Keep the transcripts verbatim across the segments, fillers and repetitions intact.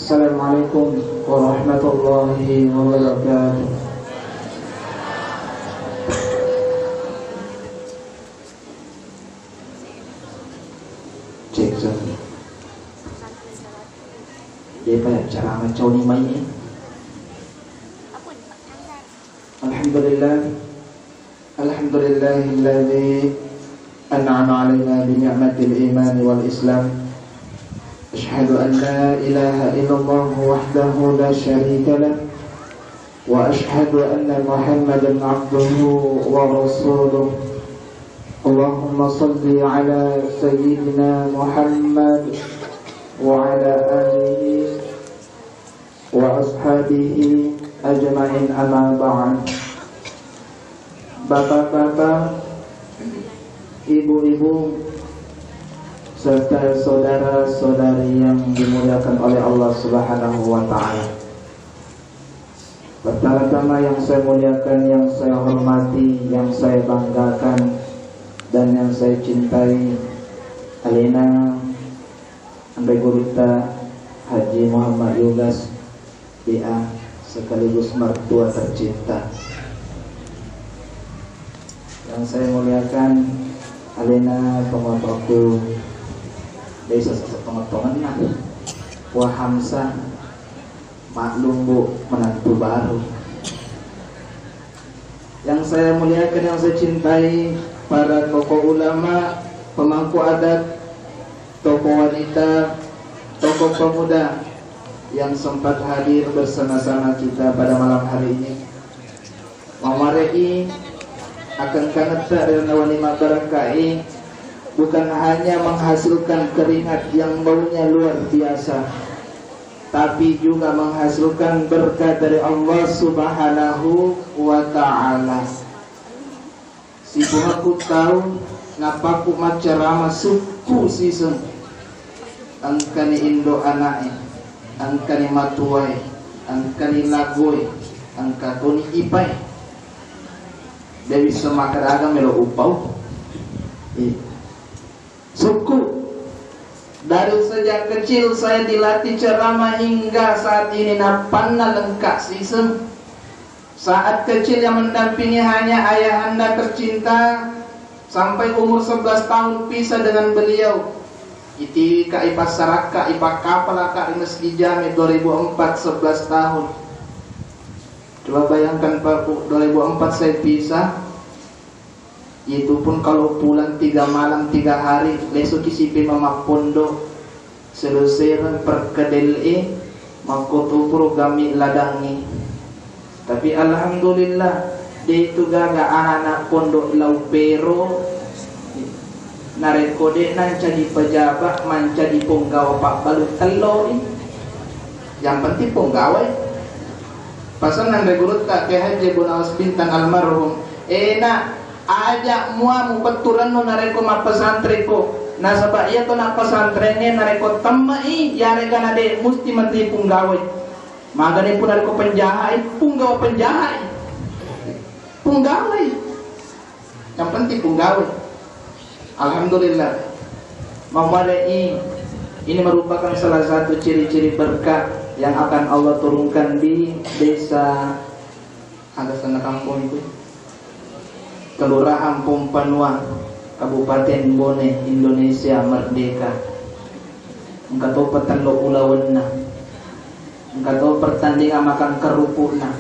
Assalamualaikum warahmatullahi wabarakatuh. Cek, cek. Dia banyak cara macam ni main ni. Alhamdulillah. Alhamdulillahilladzi an'ama 'alaina bi ni'matil imani wal islam. Asyhadu an la ilaha illallah wahdahu la syarika lah. Wa asyhadu anna Muhammadan abduhu wa rasuluh. Allahumma salli ala sayyidina Muhammad wa ala alihi wa ashabihi ajma'in, amma ba'd. Bapak-bapak, ibu-ibu, serta saudara-saudari yang dimuliakan oleh Allah Subhanahu wa Ta'ala. Pertama-tama yang saya muliakan, yang saya hormati, yang saya banggakan, dan yang saya cintai, alena Anre Gurutta Haji Muhammad Yugas, B A, sekaligus mertua tercinta. Yang saya muliakan, alena tomatoaku, desa sesetonget-tongenna, Wa Hamsa, maklum, Bu, menantu baru. Yang saya muliakan, yang saya cintai, para tokoh ulama, pemangku adat, tokoh wanita, tokoh pemuda yang sempat hadir bersama-sama kita pada malam hari ini. Mamuare'i, akan kanetta ri laleng wenni mabbarakka'i, bukan hanya menghasilkan keringat yang baunya luar biasa, tapi juga menghasilkan berkah dari Allah Subhanahu wa Ta'ala. Sipuhakku tau napakku maccarama sukku siseng. Engkani indo ana'e, engkani matuae, engkani lagoe, engka toni ipae. De' wisseng makkeda aga melo upau. Iya. Sukku. Dari sejak kecil saya dilatih ceramah hingga saat ini nappanna lengkap siseng. Saat kecil yang mendampingi hanya ayahanda tercinta, sampai umur sebelas tahun pisah dengan beliau. Itiwika, ipassarakka, ipakkapalaka ri Masjid Jami dua ribu empat, sebelas tahun. Coba bayangkan, Pak, Bu, dua ribu empat saya pisah. Itu pun kalau pulang tiga malam tiga hari, lesoki sipe mappondo, selesai perkedele, makkotopuro gami ladangngi. Tapi alhamdulillah, de' tu gaga anak-anak pondok lau pero, narekko de' nancaji pejabat, mancaji ponggawa pabbalu telloi. Yang penting ponggawa. Pasanna Anre Gurutta Kiai Haji Abu Nawas Bintang almarhum, ena, aja' mua mupettu rennu narekko mappesantrekko, nasaba' iyato nappesantrengnge narekko temme'i, iyarega nade', musti menteri punggawai. Magani pun narekko penjaha'i, punggawa penjaha'i. Punggawai. Yang penting punggawa. Alhamdulillah. Mamuare'i, ini merupakan salah satu ciri-ciri berkah yang akan Allah turunkan di desa, aga senna kampong itu? Kelurahan Pompanua, Kabupaten Bone, Indonesia Merdeka. Engka to petello ulawenna. Engka to pertandingan makan kerupukna.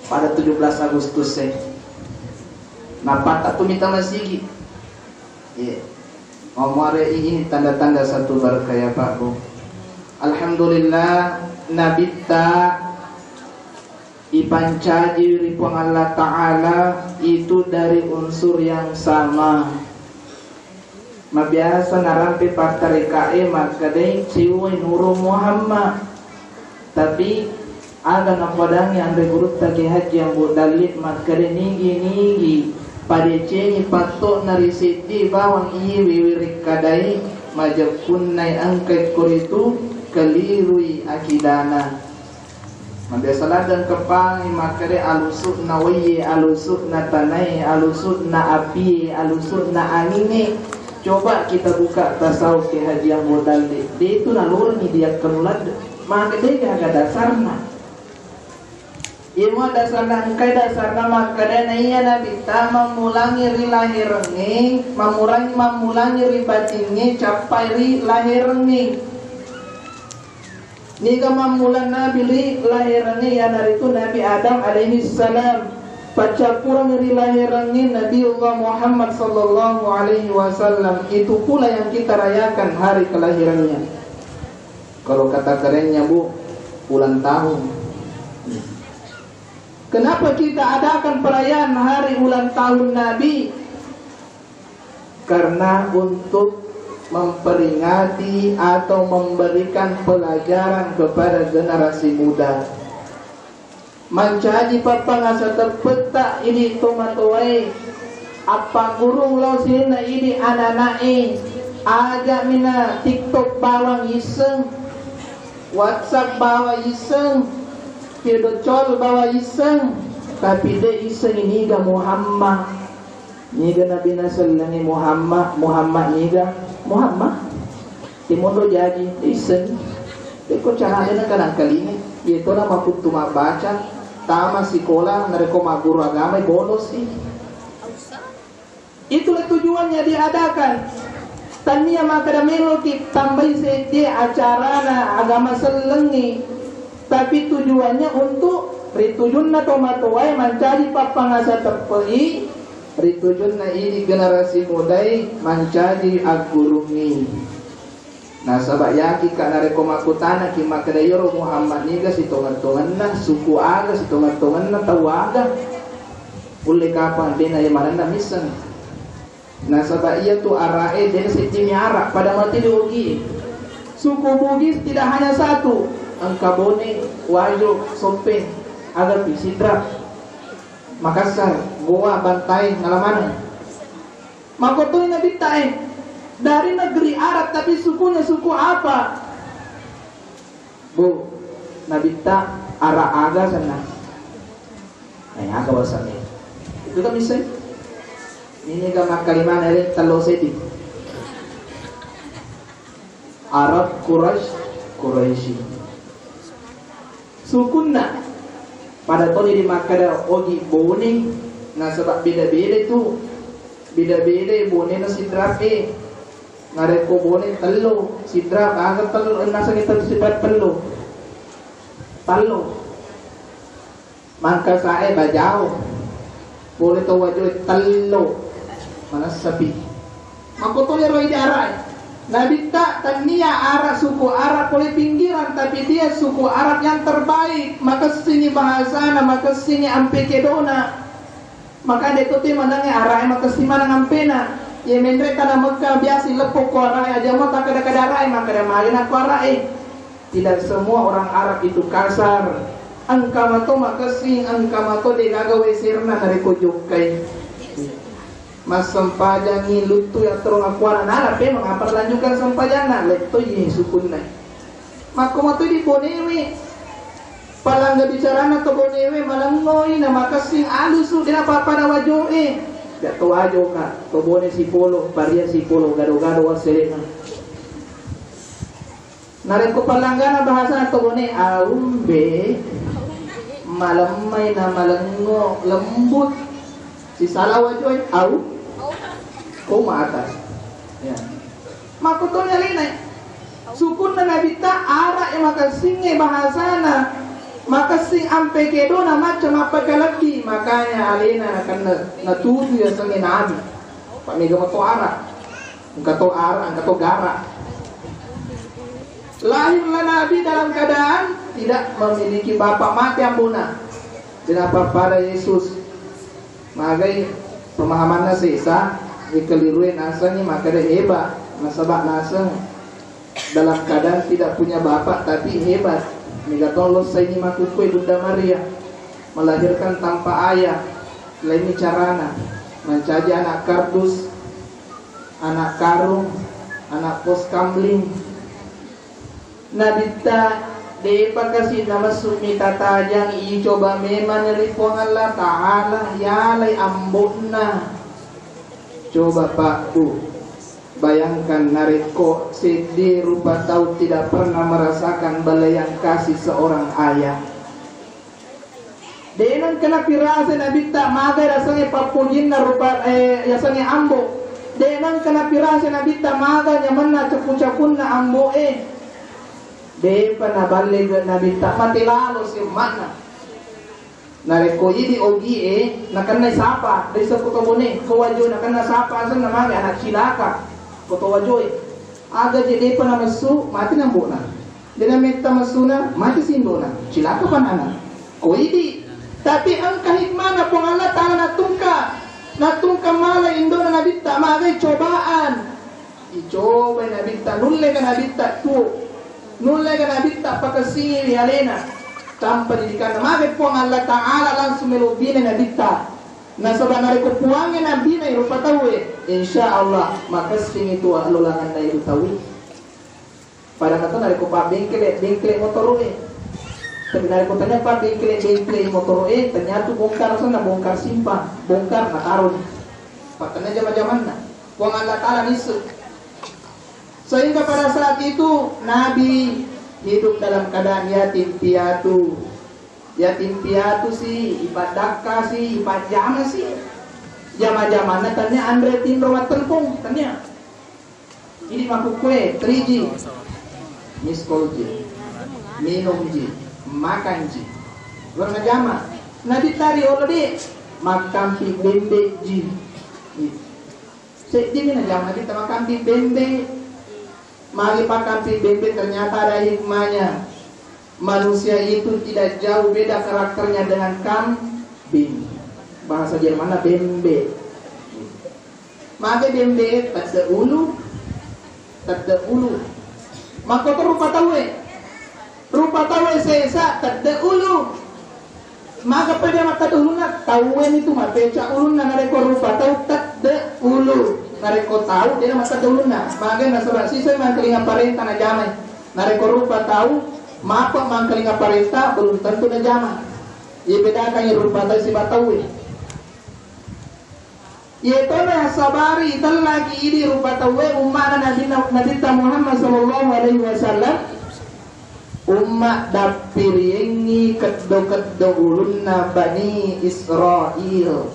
Pada tujuh belas Agustus e. Napata tu mita masigi. Iya. Mamuare'i, ini tanda-tanda satu berkah ya, Pak, Bu. Alhamdulillah, nabitta ipancaji ri Puang Allah Ta'ala itu dari unsur yang sama. Mabiasa narampe pattarekae makkedai, "Siuwai Nurul Muhammad." Tapi aga napadangi Anre Gurutta Kiai Haji Ambo Dalli makkeda, "Nigi-nigi padecengi patto'na ri seddi bawang iye wewe rekkadai, majeppunnai engkai koritu, kelirui akidana." Mabiasa ladang kepangi makkeda, "Alusu'na waiye, alusu'na tanae, alusu'na apie, alusu'na angingnge." Coba kita buka tasawuf Ki Haji Ahmad Dalli. Dia itu nalurni dia kenulat. Maka dia ada dasarna. Iya mua dasarna, engkai dasarna makkeda naiya Nabitta mammulangi ri laherengnge, mammurangi, mammulangi ri batingnge, cappai ri laherengnge. Niga mammulang Nabi ri laherengnge, iyanaritu Nabi Adam alaihi salam. Paccappureng ri laherengnge Nabiullah Muhammad sallallahu alaihi wasallam. Itu pula yang kita rayakan hari kelahirannya. Kalau kata kerennya, Bu, ulang tahun. Kenapa kita adakan perayaan hari ulang tahun Nabi? Karena untuk memperingati atau memberikan pelajaran kepada generasi muda. Mancaji pappangasa teppetta idi tomatoae, appaggurung lao sininna idi anana'e, aja mina TikTok bawang isseng, WhatsApp bawang isseng, video call bawang isseng, tapi de isseng niga Muhammad. Niga nabi nasellengngi Muhammad, Muhammad niga? Muhammad. Timonro jaji, isseng. Pekko carana na kadangkalinga. Iye tona makuttu mabbaca, tama sikola, narekko magguru agama, bolosi. Itulah tujuannya diadakan. Tania makkeda meloki tambai seddi acarana agama sellengngi, tapi tujuannya untuk ritujunna tomatoae mancaji pappangasa teppei, ritujunna idi generasi mudae mancaji aggurungngi. Nasaba yaki'ka narekko makkutanaki makkeda iyaro Muhammad niga sitongeng-tongenna, suku aga sitongeng-tongenna, tau aga, ulle kapang dena ye manenna misseng. Nasaba iyatu ara'e dena seddimi ara pada mati di Ogi. Suku Bugis tidak hanya satu, engka Bone, Wajo, Soppeng, agapi Sidrap, Makassar, Gowa, Bantaeng, nala maneng. Makkotoi Nabitta e, dari negeri Arab tapi sukunya suku apa? Bu, Nabitta Arab aga senna? Eh, aga wasanna? Itu kan bisa. Ini kan makkalimana ini tello sedi. Arab, Quraisy, Quraisy. Sukunna pada toni di makkeda Ogi Bone, nasaba beda-beda tu, beda-beda Bone na Sidrap e. Narekko Bone tello, Sidrap aga tello, naseng itu Sidrap tello. Tello. Mangkasae bajao. Pole to Wajoe tello. Manessapi. Makkotoni ro idi Arab e. Nabitta tania Arab, suku Arab pole pinggiran, tapi dia suku Arab yang terbaik. Makessingi bahasana, makessingi ampe kedona. Maka de to te manengnge Arab e makessing maneng ampena. Ye menre tana Mekka biasa leppo ko Arab e, aja mo takkeda-keda Arab e, makkeda magi nakko Arab e. Tidak semua orang Arab itu kasar. Engka mato makessing, engka mato degaga weserna narekko jokkai. Massempajangi luttu yattoro akuana nala pe mengapa lanjutkan sempajanna, letto ye sukunna. Makko mato di Bonewe. Palangga bicarana to Bonewe malengngoi na makessing alusu dena pappada Wajoe. Ya to Wajo ka, to Bone sipolo, paria sipolo, gado-gado wasselena. Narekko pallanggana bahasa to Bone, aumbe, malemmai na malengngo, lembut. Sisala Wajoe, au, ko mata. Ya. Makkutoni alena. Sukunna Nabitta Arab e makessingnge bahasana. Makessing ampe kedona macca mappakalebbi, makanya alena nakenna natuju yasengnge Nabi. Pak mega mato Arab. Engka to ara, engka to gara. Lahirlah Nabi dalam keadaan tidak memiliki bapak, mati ambona. Kenapa pada Yesus? Magai pemahamanna sesa, ikelirue nasengi makkeda hebat, nasaba naseng dalam keadaan tidak punya bapak tapi hebat. Mega tolong saini makukkue Bunda Maria melahirkan tanpa ayah. Lainni carana, mancaji anak kardus, anak karung, anak pos kamling. Nabitta depa kasi namessu mita tajang, icoba memang ri Puang Allah Ta'ala, yalai ambo'na. Coba Pak Bu, Bayangkan narekko seddi rupa tau tidak pernah merasakan belayan kasih seorang ayah. De' nengka napirasai nabitta maga yasengnge pappojinna rupa, eh, yasengnge ambo'. De' nengka napirasai nabitta maga nyamenna capu-capunna ambo'e. De'pa naballe nabitta, mate lalo si umma'na. Narekko idi ogie, nakennai sapa, de' sapa ko bone, ko wajo nakenna sapa asenna mage, anak cilaka, ko to wajoe. Aga je de'pa namessu, mate nambo'na. De' nametta messuna, mate sindona. Cilaka panana. Ko idi. Tapi engka hikmana Puang Allah Ta'ala natungka. Natungka mala indona nabitta, magai cobaan. Icobai nabitta, nulleka nabitta tuo, nulleka nabitta pakessingi ri alena. Tanpa didikanna mage Puang Allah Ta'ala langsung melo bine nabitta. Nasaba narekko puangnge nabinai rupa tauwe, insya Allah makessingi tuo allolanganna iru tauwe. Pada kata narekko pabbengkele, bengkele motoro'e. Tapi narekko tania pabbengkele, bengkele motoro'e, tania tu bongkar sana, bongkar simpang, bongkar nataroni. Pattana jama-jamanna. Puang Allah Ta'ala nissu. Sehingga pada saat itu Nabi hidup dalam keadaan yatim piatu. Yatim piatu si, ipaddakka si, ipajjama si. Jama-jamanna tania anre tinro mattelpong, tania. Idi makkukkue, three G, miss call ji, minum ji, makan ji. Warna jama. Nabitta riolo de, makkampi bembe ji. Seddimi najama nabitta makkampi bembe. Magi pakkampi bembe, ternyata ada hikmahnya. Manusia itu tidak jauh beda karakternya dengan kambing. Bahasa Jermanna bembe. Mage bembe, tedde ulu, tedde ulu. Makkoto rupa tauwe. Rupa tauwe sesa, tedde ulu. Mage pede mattedde ulunna, tauwe nitu mapeca ulunna, narekko rupa tau tedde ulu. Narekko tau dena mattedde ulunna. Mage nasaba siseng mangkalinga parenta najamai. Narekko rupa tau mapa mangkalinga parenta, belum tentu najama. Iye bedakangngi rupa tau siba tauwe. Iye tona sabari itellaki idi rupa tauwe umma'na Nabi, Nabitta Muhammad sallallahu alaihi wasallam, umma dappiriengngi keddo-keddo ulunna Bani Israil.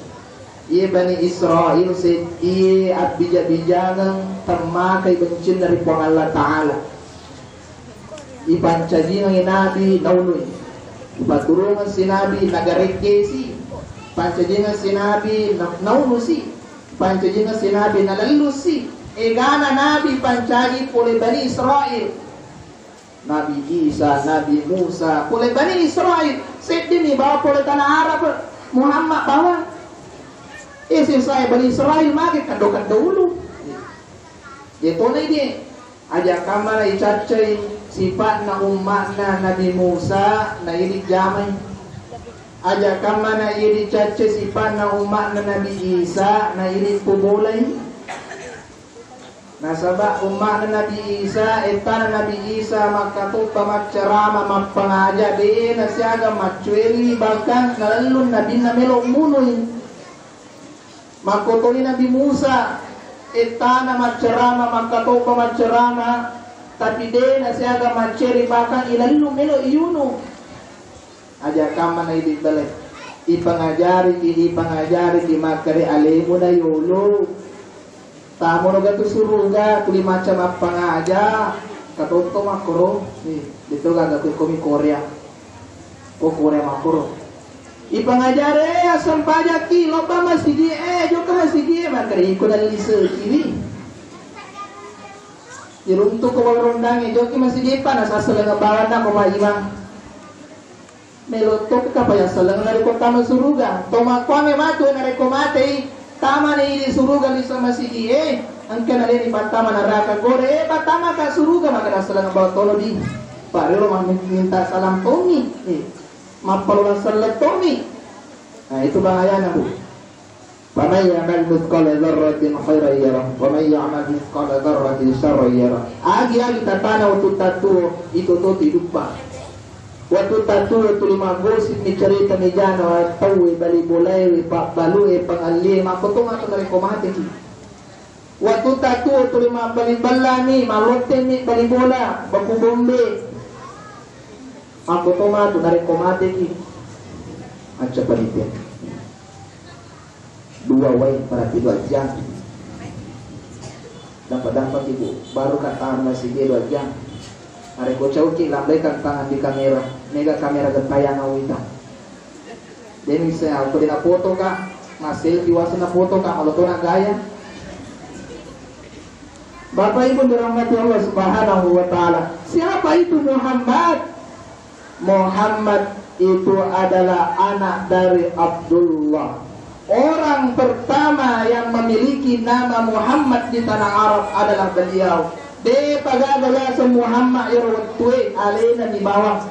Iye Bani Israil seddie abbija-bijangeng temmakai bencinna ri Puang Allah Ta'ala. Ipancajingengngi nabi naunui. Ipaturungeng si nabi nagareggesi. Pancajingeng si nabi na-, naunusi. Pancajingeng si nabi nalellusi. Egana nabi pancaji pole Bani Israil. Nabi Isa, Nabi Musa, pole Bani Israil. Seddimi bawa pole tanah Arab. Muhammad bawa. Eh, selesai Bani Israil mage keddo-keddo ulu. Iye tona idi. Aja kammana icaccai sipa'na umma'na Nabi Musa, na idi jamai. Aja kammana idi caccai sipa'na umma'na Nabi Isa, na idi pubolai. Nasaba umma'na Nabi Isa, ettana Nabi Isa makkatobba maccarama mappangaja, de nasiaga maccueri, bahkan nalellung nabinna melo munui. Makkotoni Nabi Musa, ettana maccarama, makkatobba maccarama, tapi de nasiaga macceri, bahkan ilellu melo iyunu. Aja kamma na idi bale. Ipangajariki, ipangajariki makkare alemu na yolo. Tamono gatu suruga, tuli macca mappangaja, katotto makkoro. Nih, betul gak gatu komi Korea. Ko Korea makkoro. Ipangajari, eh, assempajakki, loppa masigi, eh, jokka masigi, eh, makkeda iko dalli sekiri. Iruntu ko rondangi, jokki masigi, pa nasassaleng bawanna ko Pak Imam. Melo tokka pa yassaleng narekko tama suruga. To makkuange matu narekko matei, tamani idi suruga lisa masigi, eh, engka naleni pattama neraka gore, eh, pattama ka suruga, makkeda assaleng bawa tono di. Parelo mamminta salam tommi, eh. Mappalola selleng tommi. Nah, itu bahayana, Bu. Faman ya'mal mithqala dzarratin khairan yarah, wa man ya'mal mithqala dzarratin syarran yarah. Agi-agi tatana wettu tattuo, itu to tiduppa. Wettu tattuo tuli maggosip mi cerita mejana tauwe, bali bolaewe, pabbalue, pangallie, makkoto matu narekko mateki. Wattutta tuo tuli mabbali bellani, malottenni bali bola, baku bombe. Makko to matu narekko mateki. Macca panitia. Dua wai berarti dua jam. Dapat-dapat ibu, baru kata masih dia dua jam. Narekko cauki, lambaikan tangan di kamera. Mega kamera gentayang awita. Demi saya, aku dina foto ka, masih tiwasa na foto ka, kalau to na gaya. Bapak Ibu dirahmati Allah Subhanahu wa Ta'ala. Siapa itu Muhammad? Muhammad itu adalah anak dari Abdullah. Orang pertama yang memiliki nama Muhammad di tanah Arab adalah beliau. De pagaga yaseng Muhammad ero wettue, alena ni bawang.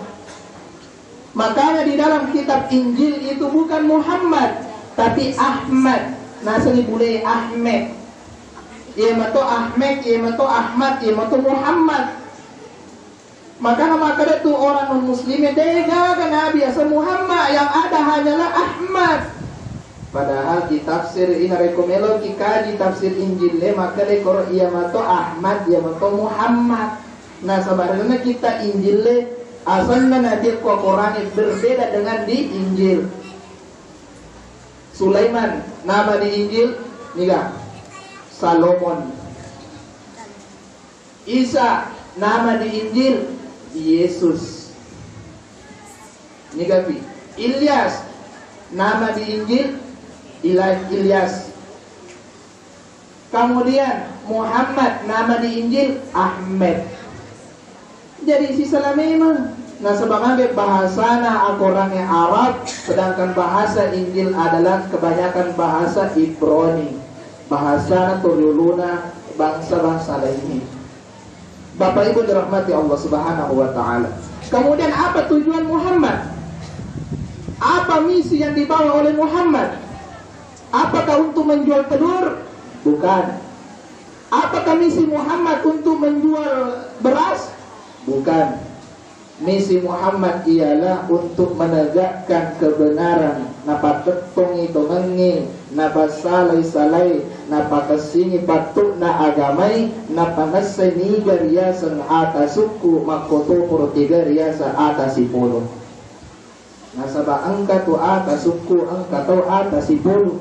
Makanya di dalam kitab Injil itu bukan Muhammad, tapi Ahmad. Nasengi bule Ahmed. Iya mato Ahmed, iya mato Ahmad, iya mato Muhammad. Makanya makkeda tu orang non muslim, de gaga nabi asal Muhammad, yang ada hanyalah Ahmad. Padahal di tafsir ina rekko melo ki kaji tafsir Injil le, makkeda koro iya mato Ahmad, iya mato Muhammad. Nasaba ri lalenna kitta Injil e, asenna nabi ko Korangnge berbeda dengan di Injil. Sulaiman, nama di Injil niga? Salomon. Isa, nama di Injil Yesus. Niga pi? Ilyas, nama di Injil Ila- Ilyas. Kemudian Muhammad, nama di Injil Ahmed. Jadi sisala memang. Nasaba mage bahasana akorangnge Arab, sedangkan bahasa Injil adalah kebanyakan bahasa Ibrani. Bahasana toriuluna bangsa-bangsa lainnya. Bapak Ibu dirahmati Allah Subhanahu wa Ta'ala. Kemudian apa tujuan Muhammad? Apa misi yang dibawa oleh Muhammad? Apakah untuk menjual telur? Bukan. Apakah misi Muhammad untuk menjual beras? Bukan. Misi Muhammad ialah untuk menegakkan kebenaran, napatettongi tongengnge, napassalai-salai, napakessingi pattu'na agamai, napanessai niga riaseng ata sukku, makkotoporo tega riaseng ata sipolo. Nasaba engka tu ata sukku, engka tau ata sipolo.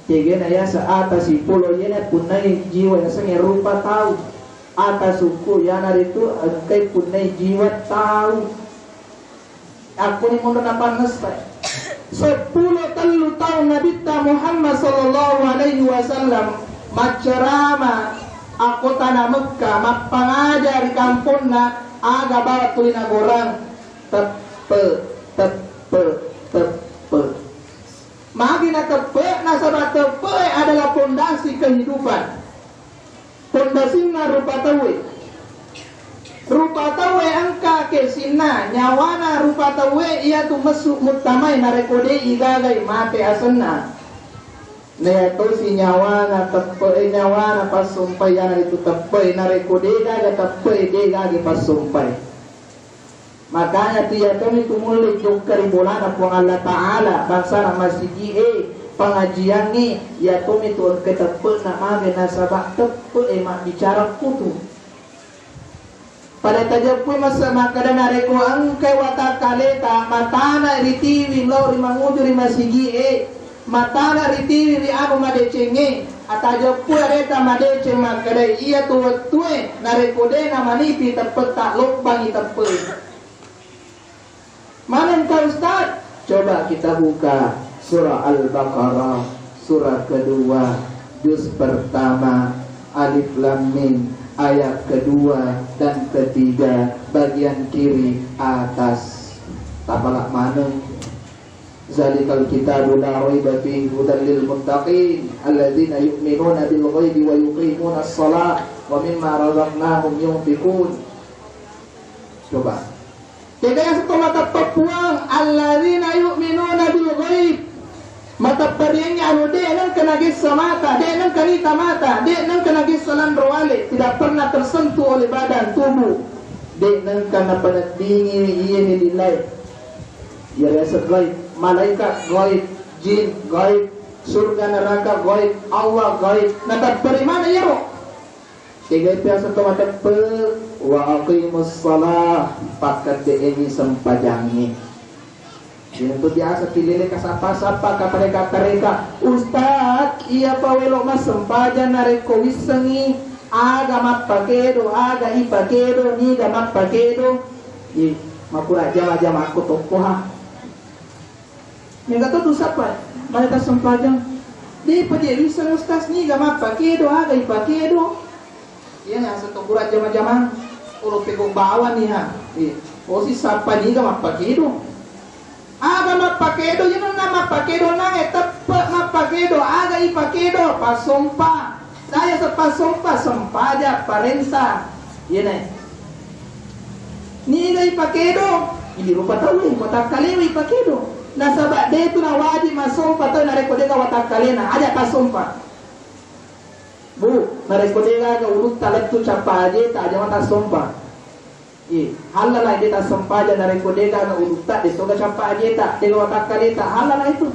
Tegana yaseng ata sipolo, iyana punnai jiwa yasengnge rupa tau. Ata sukku iyanaritu engkai punnai jiwa tau. Akkuni monro napannessai. Seppulo tellu taung Nabitta Muhammad sallallahu alaihi wasallam maccarama akko tana Mekka, mappangaja ri kamponna, aga bawang tuli nagorang? Teppe, teppe, teppe. Magi nateppe? Nasaba teppe adalah pondasi kehidupan. Pondasinna rupa tauwe. Rupa tauwe engka kesinna, nyawana rupa tauwe iyatu messu muttamae narekko de igagai mate asenna. Nayatosi nyawana teppe, nyawana passompai, iyanaritu teppe, narekko de gaga teppe, de gaga passompai. Makanya tu iyatomi tu mulle jokka ri bolana Puang Allah Ta'ala, bangsana masigi'e, pengajiangnge, iyatomi tu engka teppe'na mage nasaba teppe'e mabbicara kutu. Pada tajeppui masa makkeda narekko engkai watakkaleta matana ritiwi lao ri manguju ri masigi'e, matana ritiwi ri anu madecengnge, atajeppu areta madeceng makkedai iyatu wettue narekko de namanipi teppetta lobbangi teppe'e. Manengka Ustaz? Coba kita buka surah Al-Baqarah, surah kedua, juz pertama, Alif Lam Mim, ayat kedua dan ketiga, bagian kiri atas. Tapalak maneng. Zalikal kitabu la raiba fihi hudan lil muttaqin, alladzina yu'minuna bil ghaibi wa yuqimunas shalah wa mimma razaqnahum yunfiqun. Coba. Tega yaseng to mateppe Puang, alladzina yu'minuna bil ghaib. Mateppe riengngi anu de nengka nagessa mata, de nengka rita mata, de nengka nagessa lanro wale, tidak pernah tersentuh oleh badan tubuh. De nengka napaneddingi iye ni lillahi. Iya riaseng gaib, malaikat gaib, jin gaib, Surga neraka gaib, Allah gaib. Natepperi mana iyaro? Tegai biasa to mateppe, wa aqimus shalah, pakkedde'eni sempajangnge. Iyanatu biasa tilele kasappa-sappa, katareka-tareka. Ustaz, iyapa welo massempajang narekko wissengngi aga mappakedo, aga ipakedo, niga mappakedo. Ih, makura jama-jama ko tokko ha. Mega to tu sappa, mane tassempajang. Depa je wisseng ustaz niga mappakedo, aga ipakedo. Iya naseng to kura jama-jamang. Olo pego bawang ni ha. Iya. Osi sappa niga mappakedo. Aga mappakedo, iya nonna mappakedo nange teppe mappakedo, aga ipakedo, passompa. Saya sepa sompa sempaja parenta. Iyena. Niga ipakedo? Idi rupa tau e, watakkalewe ipakedo. Nasaba de tu nawajib massompa tau narekko dega watakkalena, aja tassompa. Bu, narekko dega ga ulutta lettu cappa ajeta, aja matassompa. Iya, hallala de tassempajang narekko degaga ulutta, de toga cappa ajeta, dega watakkaleta, hallala itu.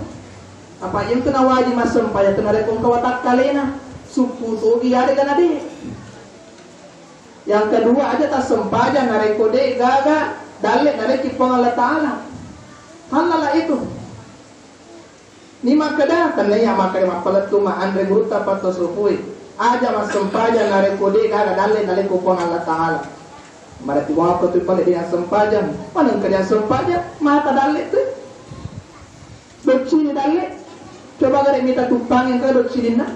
Apa iyatu nawajib massempajang tu narekko engka watakkalena, sukku togi ade gana de. Yang kedua, aja tassempajang narekko degaga dalle narekki Puang Allah Taala. Hallala itu. Ni makkeda, tennia makkeda mappalettu ma anre gurutta patto sufui. Aja massempajang narekko de gaga dalle nalekko Puang Allah Taala. Marati wako tu pale de assempajang. Manengka de assempajang, mata dalle tu. Doccili dalle. Coba gare mita tuppang engka doccilinna.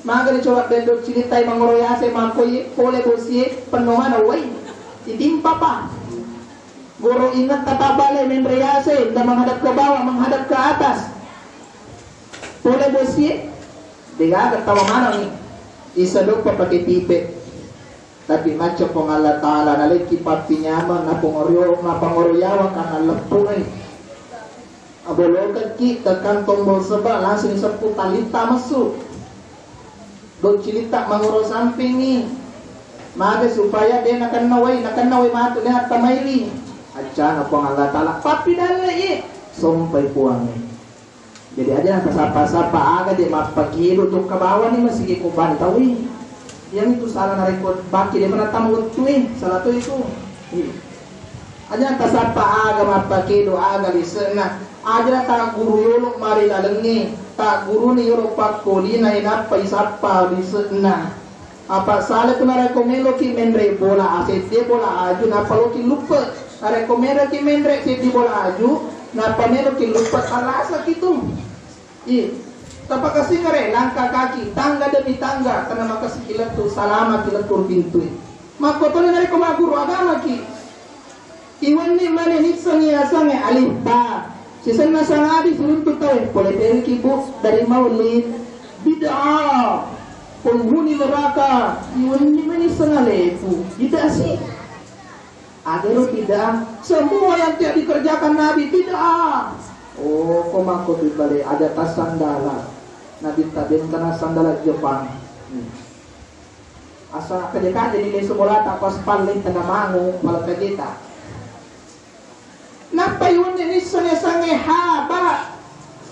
Maga dicoba de doccili tai mangoro yase makoye, pole bosie, penno mana wai. Ditimpa pa. Guru inget tata bale menre yase, nda menghadap ke bawah, menghadap ke atas. Pole bosie, degaga tawa maneng ni. Isa doppa pake tipe. Tapi macca Puang Allah Taala nalekki pappinyameng, napongoro-, napangoro yawa karena leppu ni. Abolokekki tekan tombol sebelah, langsung seppu talitta messu. Doccilitta mangoro sampingngi. Mage supaya de nakenna wai, nakenna wai matu de attamaiwi. Accana Puang Allah Taala, pappidalle i, sompai Puangnge. Jadi aja tasappa-sappa aga de mappakido tokka bawani masigi ko bantauwi. Iyamitu sala narekko baki de mana tamu wettui, sala to itu. Iya. Aja tasappa aga mappakedo, aga lise'na. Aja tagguru yolo mari lalengnge, tagguruni yolo pakkolina, inappa isappa lise'na. Apa sala tu narekko meloki menre bola seddi bola aju, nappa loki luppe. Narekko meloki menre seddi bola aju, nappa meloki luppe, tarasaki tu. Iya. Tapakasingare langkah kaki, tangga demi tangga, karena makasiki lettu, salama ki lettu ri pintui. Makkotoni narekko magguru agamaki. Iwenni mane nisseng yasengnge alif ba. Sisenna sangadi siruntu tauwe, pole teriki bu dari maulid. Bid'ah. Penghuni neraka. Iwenni mane nisseng alepu. Bid'ah si. Agaro bid'ah. Semua yang tidak dikerjakan Nabi bid'ah. Oh, ko makko bibale aja tassandala. Nabi tabe engkana sandala Jepang. Hmm. Asa kaje-kaje ni lesu bolata pas paling tengah mangu pala kajeta. Nappa iwenni nisseng yasengnge ha ba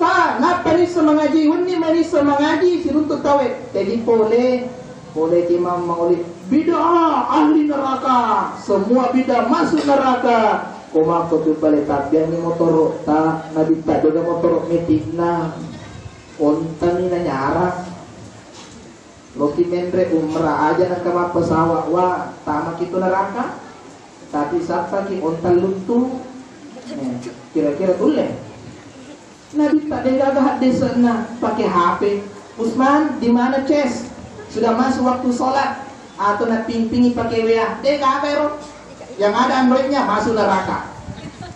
sa, nappa nisseng mangaji, wenni manisseng mangaji siruntu tauwe. Jadi pole, pole ki mamma oli bid'ah, ahli neraka, semua bid'ah masuk neraka. Ko makko tu bale tabbianni motoro ta, nabi ta dega motoro metikna. Ontani nanyarang. Loki menre umrah aja nengka mappesawa wa, tamaki tu neraka. Tapi sappaki onta luttu. Eh, kira-kira tulle. Nabi tak degaga haddese'na pake H P. Usman, di mana ces? Sudah masuk waktu sholat. Atau napimpingi pake W A. Degaga ero. Yang ada Androidnya masuk neraka.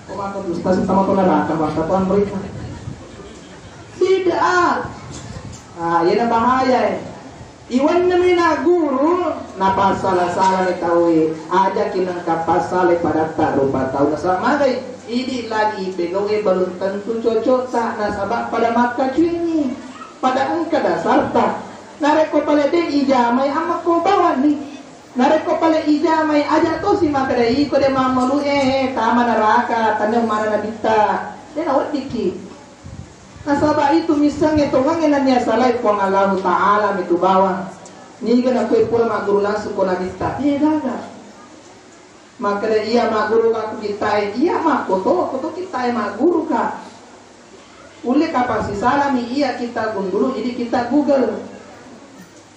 Ko maka ustaz sama ko neraka maka ko Androidnya. Bid'ah. Ah, iyana bahaya e. Iwennemi na guru, napassala-salani tauwe. Ajaki nengka passalai padatta rupa tau. Nasaba magai, idi lagi ipegaue belum tentu cocokta, nasaba pada makkacuingi, pada engka dasarta. Narekko pale de ijamai, ammekko bawanni. Narekko pale ijamai, aja tosi makkeda iko de mammalu e, tama neraka, tannia ummana nabitta. De naweddikki. Nasaba itu missengnge tongengnge nennia salai Puang Allahu Ta'ala mitu bawang. Niga nakue pura magguru langsung ko Nabitta? Eh, gaga. Makkeda iya magguru ka ku kittae, iya makkoto, koto kittae magguru ka. Ulle kapang sisalami iya kitta gundulu, idi kitta Google.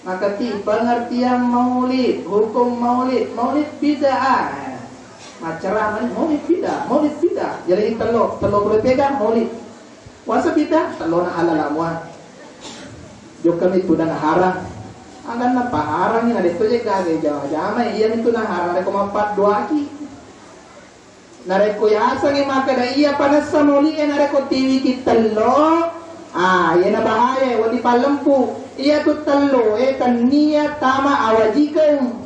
Makati pengertian maulid, hukum maulid, maulid bid'ah. Maccarama ni maulid bid'ah, maulid bid'ah. Jadi tello, tello pole pegang maulid. Puasa bid'ah, tellona halal mua. Jokka mi tu dan haram. Aganna paharangi na detto je gaga jama-jama, iya mi tu na haram, rekko mappadduaki. Narekko yasengngi makkeda iya panessa moli e narekko tiwiki tello, ah, iyana bahaya, wedding pallempu. Iyatu tello e tennia tama awajikeng.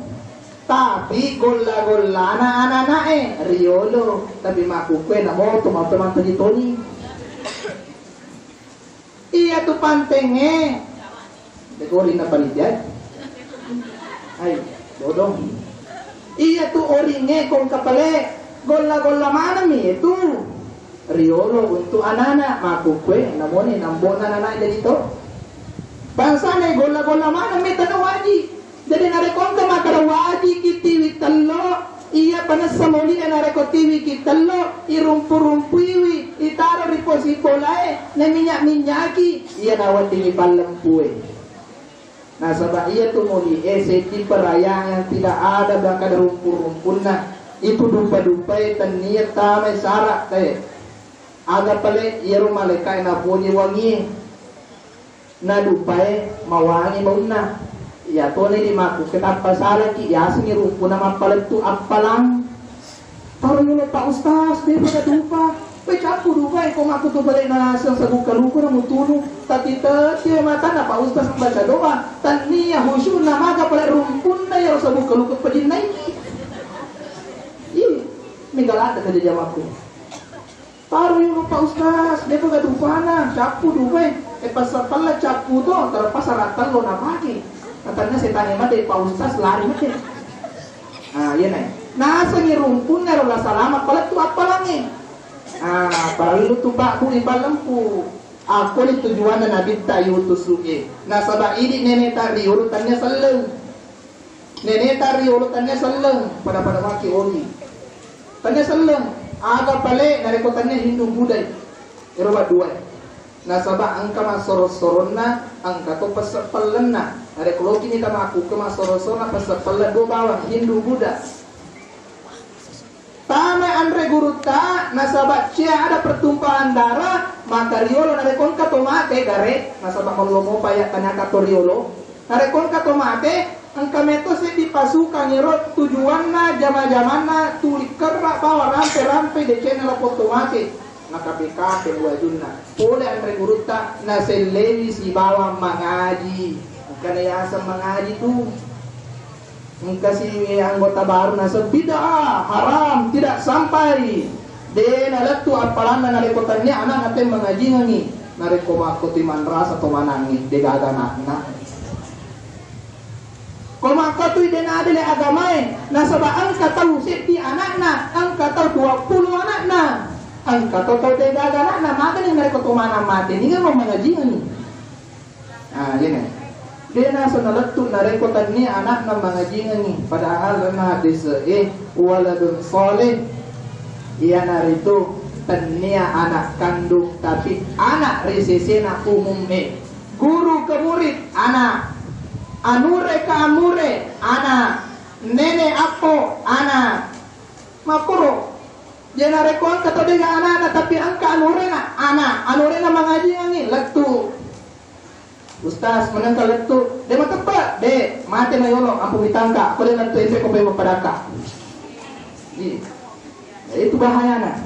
Tapi golla-gollana ana-ana e riolo, tapi makkukue namoto, mato mantaji toni. Iyatu pantengnge. Deko orinna panitia. Hai, bodong. Iyatu oringnge kong kapale golla-golla maneng mi itu. Riolo untuk anana, makkukue namoni nambona nana jadi to. Bangsana golla-golla maneng mi tana waji. Jadi narekko engka makkeda wajiki tiwi tello, iya panessa moli e narekko tiwiki tello, irumpu-rumpuiwi, itaro ri posi bolae, naminyak-minyaki, iya naweddingi pallempue. Nasaba iyatu moli e seddi perayaan yang tidak ada makkeda rumpu-rumpunna, itu dupa-dupae tennia tamai syarat e. Aga pale iyaro malaeka e napoji wangie. Nadupae mawangi baunna. Iyatoni di makkukue tappa salaki, yasengngi rumpuna mappalettu appalang. Taro yolo Pak Ustaz, depa ga dupa. Pe cappu dupae ko makkutu bale naseng sabukka luku na mutunu. Tati-tati matanna Pak Ustaz baca doa. Tannia khusyukna maga pale rumpunna iyaro sabukka luku pajinnaiki. Ih, mega ladde kaja jamakku. Taro yolo Pak Ustaz, depa ga dupana, cappu dupae. E, passappalla cappu to, terpaksa rattello napake. Matanna setangnge mate Pak Ustaz lari mate. Ah, iya nai. Nasengngi rumpunna ro la salama palettu appalangnge. Ah, parellu tu Pak Bu ipallempu. Akkoni tujuanna Nabitta yutusu e. Nasaba idi neneta riolo tennia selleng. Neneta riolo tennia selleng, pada-pada maki oli. Tennia selleng, aga pale narekko tennia Hindu Budai. Ero badduae. Nasaba engka massoro-soronna, engka to pesse-, pellenna. Narekko loki mita makkuke massoro-soronna pesse-, pelleng dua bawang, Hindu Buddha. Tama anre gurutta, nasaba cia ada pertumpahan darah, maka riolo narekko engka to mate gare, nasaba mello mopa ya tanyaka to riolo. Narekko engka to mate, engka meto seddi pasukang ero tujuanna jama-jamanna tuli kerra bawa rampe-rampe decena lapong to mate. Nakape-kape wajunna. Pole anre gurutta, nasellewi sibawa mangaji. Engkana yaseng mangaji tu. Engkasi anggota baru naseng bid'ah, haram, tidak sampai. De nalettu appalanna narekko tennia anakna te mangajingengi. Narekko makkotui manrasa to manangngi, de gaga anakna. Ko makkotui de naadele agamae, nasaba engka tau seddi anakna, engka tau dua puluh anakna, engka to tau de gaga anakna, magani narekko to manang mate, niga mau mangajingengi. Ah, iyana. De naseng nalettu narekko tennia anakna mangajingengi, padahal lalenna hadis e, waladun shalih, iyanaritu tennia anak kandung, tapi anak ri sesena umum e. Guru ke murid, anak. Anure ke amure, anak. Nene appo, anak. Makkoro. Jadi narekko engka to de gaga anakna, tapi engka anurena, anak. Anurena mangajingengi, lettu. Ustaz, menengka lettu, de mateppe, de, mate na yolo, ampu mitangka, ko de lettu ente ko pe mappadakka. Iya. Nah, itu bahayana.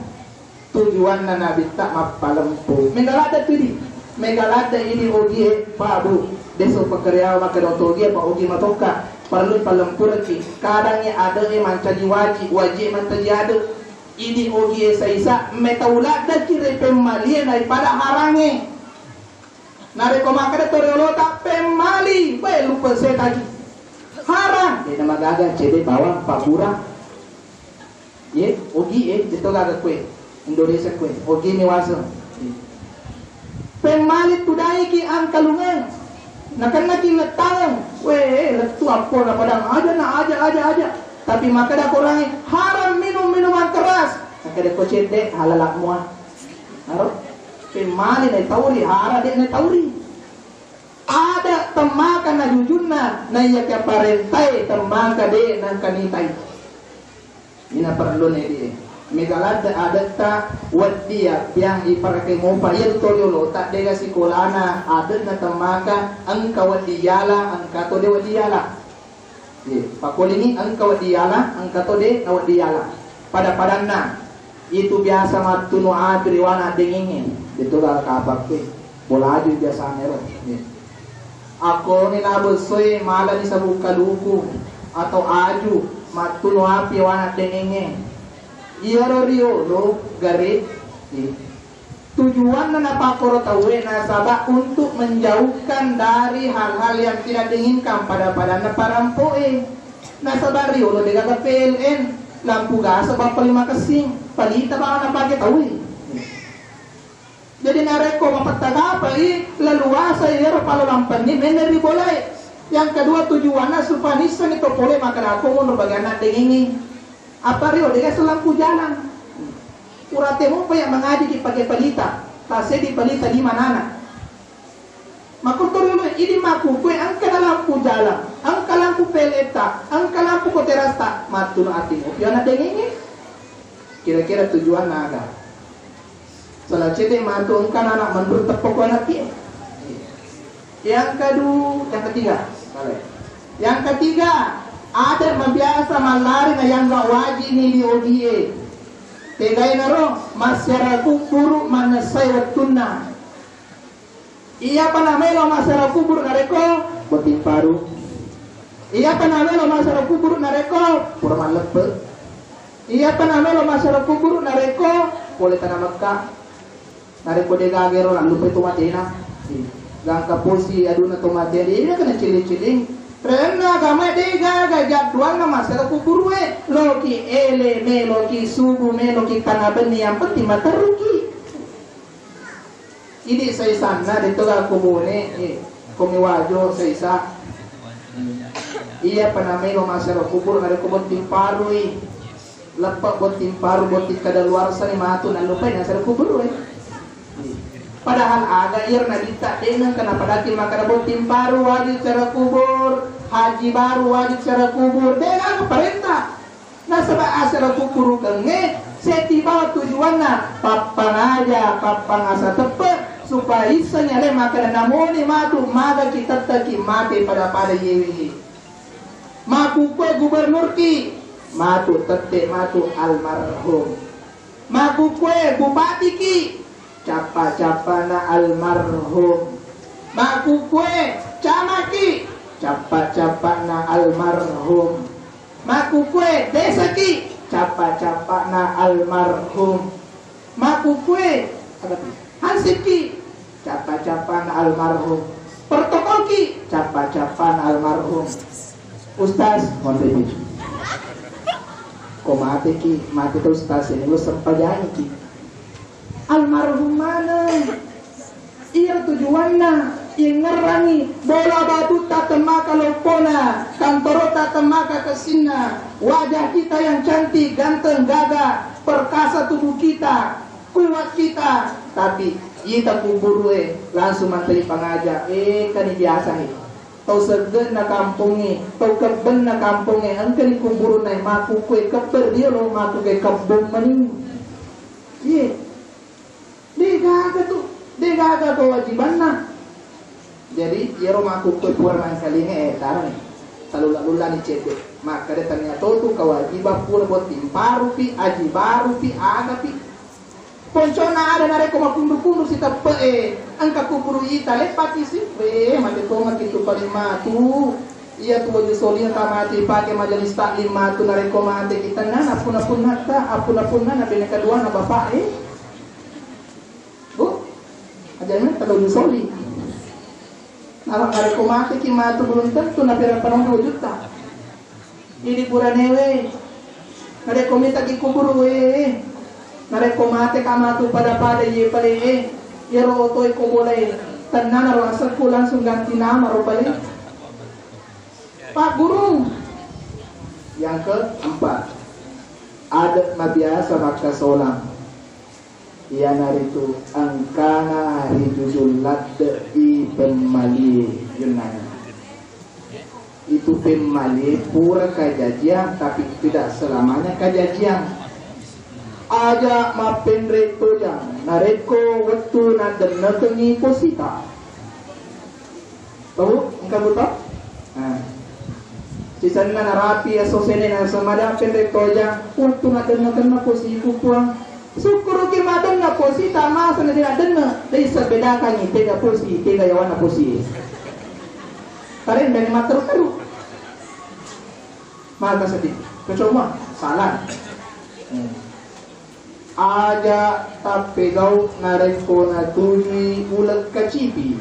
Tujuanna Nabitta mappalempu. Mega ladde tu idi. Mega ladde idi ogie, Pak Bu. Deso pekeriawa maka dong togie, Pak, ogie matokka. Perlu palempurki. Kadangi ade e mancaji waji, waji mancaji ade. Idi ogie saisa, metau ladde ki re pemmalie daripada harange. Narekko makkeda to riolota pemmali, bae lupa setaki. Harang, de namagaga cede bawang pabura. Ye, ogi e, de to gaga kue. Indonesia kue, ogi ni waseng. Pemmali tudaiki angkalungeng, nakennaki lettangeng, weh, lettu appo na padang aja na aja aja aja. Tapi makkeda korangi, haram minum minuman keras. Nakkeda ko cedde, halala mua. Aro, pemmali na tauri, hara de na tauri. Ada temmaka na jujunna, na iya ke parentai temmaka de na kanitai. Ina perlu ne di. Mega ladde adetta wedding yappiang iparake mopa iya to riolo ta dega sikolana adet na temmaka engka wedding yala engka to de wedding yala. Ye, pakolingi engka wedding yala, engka to de na wedding yala. Pada-padanna itu biasa mattunu api riwana dengengnge. Itu gak kapak ke. Bolaju biasanya ro. Ye. Akkoni nabessoi malani sabung kaluku atau aju mattunu api wana dengengnge. Iyaro riolo gare. Ye. Tujuanna napakkoro tauwe nasaba untuk menjauhkan dari hal-hal yang tidak diinginkan pada-padanna parampoe. Nasaba riolo degaga P L N, lampu gas bappa lima kessing, palita bawang napake tauwe. Jadi narekko mapettagapai leluasa iyaro palolampenni menne ri bolae. Yang kedua tujuanna supaya nissenni to pole makkeda ko monro bagianna dengengngi. Apa rio dega lampu jalan. Pura temo pa ya mengaji ki pakai pelita, tasedi pelita lima nana. Makutoro lo idi makkukue engka na lampu jalan, engka lampu peleta, engka lampu koterasta, mattuna ati mo piona dengengnge. Kira-kira tujuan naga. Salah cede matu engka na anak menurut tepok anak ki. Yang kedua, yang ketiga. Yang ketiga, ada mabiasa mallari na yang gak wajib ni di odie. Tegainaro masyarakat kuburu manessai wettunna. Iyapa namelo masyarakat kuburu narekko botting paru. Iyapa namelo masyarakat kuburu narekko pura malleppe. Iyapa namelo masyarakat kuburu narekko pole tanah Mekah. Narekko de gagero nallupai to matena. Gangka posi aduna to matena de kena ciling-ciling. Renna agama de gaga jadwalna masyarakat kuburu e. Loki ele, meloki subuh, meloki tengah benni, yang penting materruki. Idi saisanna de to ga kubune, eh, komi wajo saisa. Iya panamelo masyarakat kuburu narekko botting parui. Leppa botting paru, botting kadaluarsa ni matu nallupai nasara kuburu e. Padahal aga iyaro nabitta de nengka napadaki makkeda botting paru wajib cara kubur, haji baru wajib cara kubur, de aga parenta. Nasaba asara kuburukengnge setiba tujuanna pappangaja, pappangasa teppe supaya issengi ale makkeda namoni matu maga ki tetteki mate pada-pada yewe. Makkukue gubernurki, matu tette matu almarhum. Makkukue bupatiki, cappa-cappana almarhum. Makkukue camaki, cappa-cappana almarhum. Makkukue desaki, cappa-cappana almarhum. Makkukue, apa tu? Hansipki, cappa-cappana almarhum. Protokolki, cappa-cappana almarhum. Ustaz, mohon izin. Ko mateki, mate tu ustaz ini lu sempajangi ki. Almarhum maneng. Iya tujuanna, ingerrangi bola batutta temmaka loppona, kantorota temmaka kessinna, wajah kita yang cantik, ganteng, gagah, perkasa tubuh kita, kuat kita, tapi ita kuburue langsung mantei pangaja, eh kani biasa he. Tau seggenna kampongnge, tau kebbenna kampongnge, engkani kuburunna makkukue kebber dia lo makkukue kebbong mani. Iye. De gaga tu, de gaga kewajibanna. Jadi iyaro makkukue pura mangkalinga e tarani talulla-lullani cedde. Makkeda tania totu kewajiban pura botting parupi, aji barupi, agapi. Poncona ada narekko makunru-kunru siteppe e, engka kuburu ita leppaki si. We, mate tongaki tu paling matu. Iya tu waju solia tamati pake majelis taklim matu narekko mate kita nana puna-punnatta, appuna-punnana bene kaduana bapak e. Bu, aja metta lo soli. Nala narekko mateki matu belum tentu na pera panong dua juta. Idi puranewe. Narekko mitaki kuburu we. Narekko mate ka matu pada-pada ye pale e. Iyaro otoe ko bolai tennana ro asekku langsung ganti nama ro bale. Pak Guru. Yang keempat, adat mabiasa makkasolang. Iyanaritu engkana rijujung ladde'i pemmalie Yunani. Itu pemmalie pura kajajiang, tapi tidak selamanya kajajiang. Aja mappenre tojang, narekko wettu naddennekengngi posita. Tahu? Engka buta? Nah. Sisenna narapi esso sene naseng maja penre tojang, wettu naddennekenna posiku puang. Sukkuruki madenna posita masa na dena denne, dei sebbedakangi tega posi, tega yawana posi. Tarendani matteru-teru. Maka sedih. Kecoa, salah. Hmm. Aja tappegau narekko natujui uleng kacipi.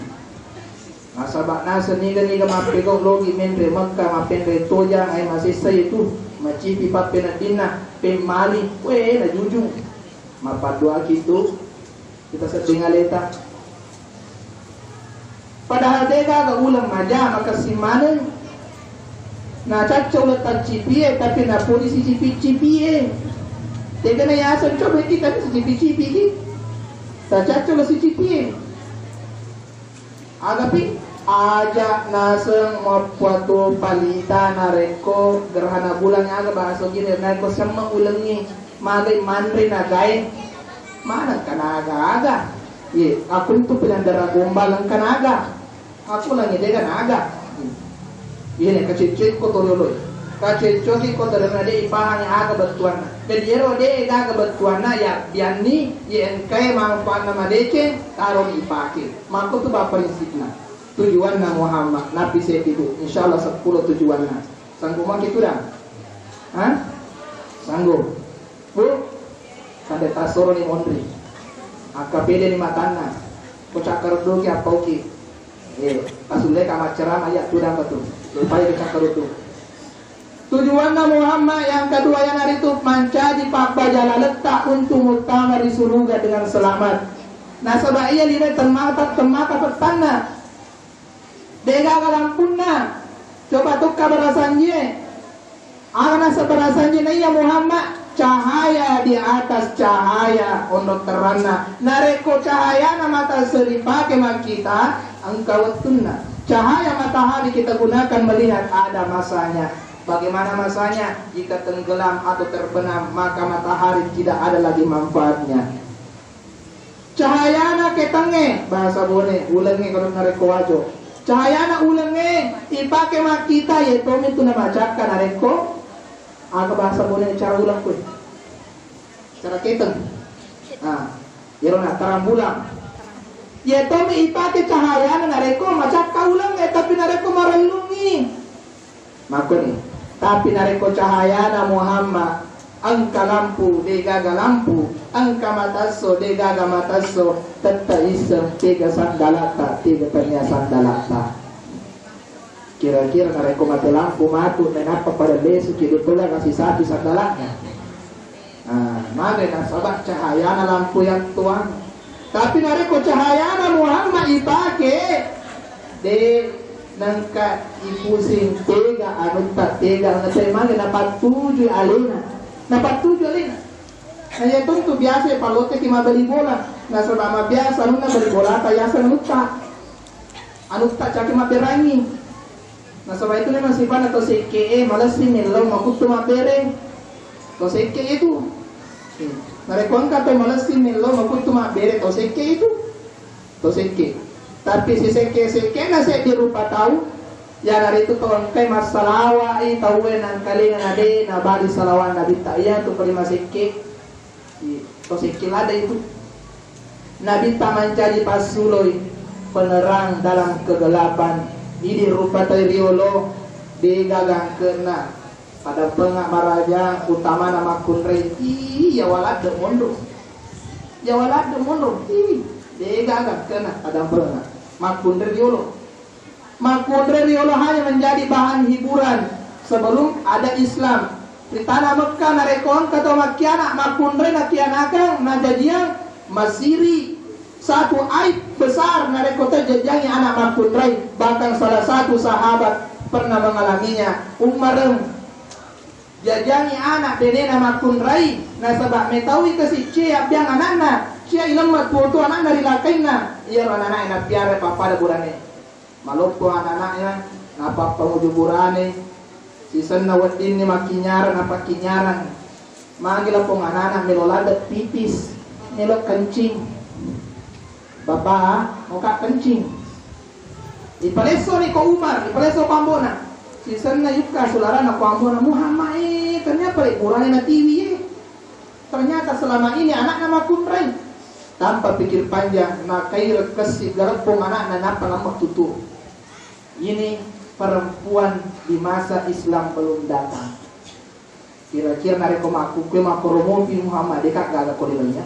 Nasaba naseng niga-niga mappegau logi menre Mekka mappenre tojang, ai masessa itu macipi pappeneddinna pemmali, we najujung. Mappadduaki tu kita sedding aleta. Padahal degaga uleng maja makessing maneng. Nacacca uleng taccipie, tapi napoli sicipi-cipie. Tegana yaseng coba kita sicipi-cipiki. Tacacca uleng sicipie. Agapi aja naseng mappuatu palita narekko gerhana bulan aga bahasa gini narekko semme ulengngi. Magai manre nagae, maneng kanaga-aga. Ye, aku itu pengendara gombal engka naga. Aku lagi dega naga. Iye ne kacecce ko torioloi. Kacecce ko torioloi de ipahangi aga bettuanna. Jadi ero de gaga bettuanna ya bianni ye engkae manfaatna madeceng taro ipake. Mako tu ba prinsipna. Tujuanna Muhammad Nabi sekitu. Insyaallah seppulo tujuanna. Sanggup maki tudang? Hah? Sanggup. Bu, sampai tasoro ni monri. Akka pede ni matanna. Ko cakkarudduki appauki. Eh, pasulle ka maccarama iya tudang batu. Lupai ko cakkaruddu. Tujuanna Muhammad yang kedua iyanaritu mancaji pabbaja laletta untuk muttama ri suruga dengan selamat. Nasaba iya lino temmata temmata pettanna. Degaga lampunna. Coba tukka barasanjie. Aga naseng barasanjie naiya Muhammad, cahaya di atas cahaya onrong terranna. Narekko cahayana mata seripake makkita, engka wettunna. Cahaya matahari kita gunakan melihat ada masanya. Bagaimana masanya? Jika tenggelam atau terbenam, maka matahari tidak ada lagi manfaatnya. Cahayana ketengnge, bahasa Bone, ulengnge kalau narekko wajo. Cahayana ulengnge ipake makkita, ye tomi tu namacakka narekko aga bahasa Bone cara uleng kue. Cara keteng. Nah, iyaro na terang bulan. Ye tomi ipake cahayana narekko macakka ulengnge, tapi narekko marellungi. Makkoni, tapi narekko cahayana Muhammad, engka lampu, degaga lampu, engka matasso, degaga matasso, tette isseng tega sandalatta, tega tania sandalatta. Kira-kira narekko mate lampu matu, nainappa pada lesuki, duttola kasi satu sandalanya. Nah, mane nasaba cahayana lampu yang tuang. Tapi narekko cahayana Muhammad ipake, de nengka ipusing tega anutta tega anutta mage napattuju alena. Napattuju alena. Nah, ya tentu biasa paloteki mabeli bola. Nasaba mabiasa anunna beli bola ta yaseng anutta. Anutta caki maberangi. Nasaba itu memang sifatna to sekke'e, malessi mellau makuttu mabbere. To sekke'e itu. Narekko engka to malessi mellau makuttu mabbere, to sekke itu. To sekke. Tapi sisekke-sekke'na seddi rupa tau, iyanaritu to engkai massalawa'i tauwe nangkalinga nade nabali salawat Nabitta, iyatu paling masekke. To sekke lada itu. Nabitta mancaji passuloi penerang dalam kegelapan. Idi rupa tau riolo, de gaga angke'na. Pada penga maraja utamana makkunrai. Iya waladde monro. Iya waladde monro. Ih, de gaga angke'na pada penga. Makkunrai riolo. Makkunrai riolo hanya menjadi bahan hiburan sebelum ada Islam. Ri tana Mekka narekko engka tau makkiana, makkunrai nakianakang, najajiang, masiri, Satu aib besar narekko terjajangi anak makkunrai, bahkan salah satu sahabat pernah mengalaminya. Umar jajangi anak benena makkunrai, nasaba metaui kasi cia abbiang anakna, cia ilemma tuo-tuo anakna ri lakainna, iyaro anakna nappiara pappada burane. Maloppo anak-anaknya, napappanguju burane, sisenna weddinni makkinyarang, napakkinyarang. Magi lapong anak-anak melo ladde pipis, melo kencing. Bapa, moka kencing. Ipalesso ni ko Umar, ipalesso ko ambona. Sisenna yukka sularana ko ambona, Muhammad, eh, ternyata pale burane natiwi, eh. Ternyata selama ini anakna makkunrai. Tanpa pikir panjang, nakaire kessi gareppong anakna, nappa lamma tutu. Ini perempuan di masa Islam belum datang. Kira-kira narekko makkukue makkoro mopi Muhammad, deka gaga ko dilennya.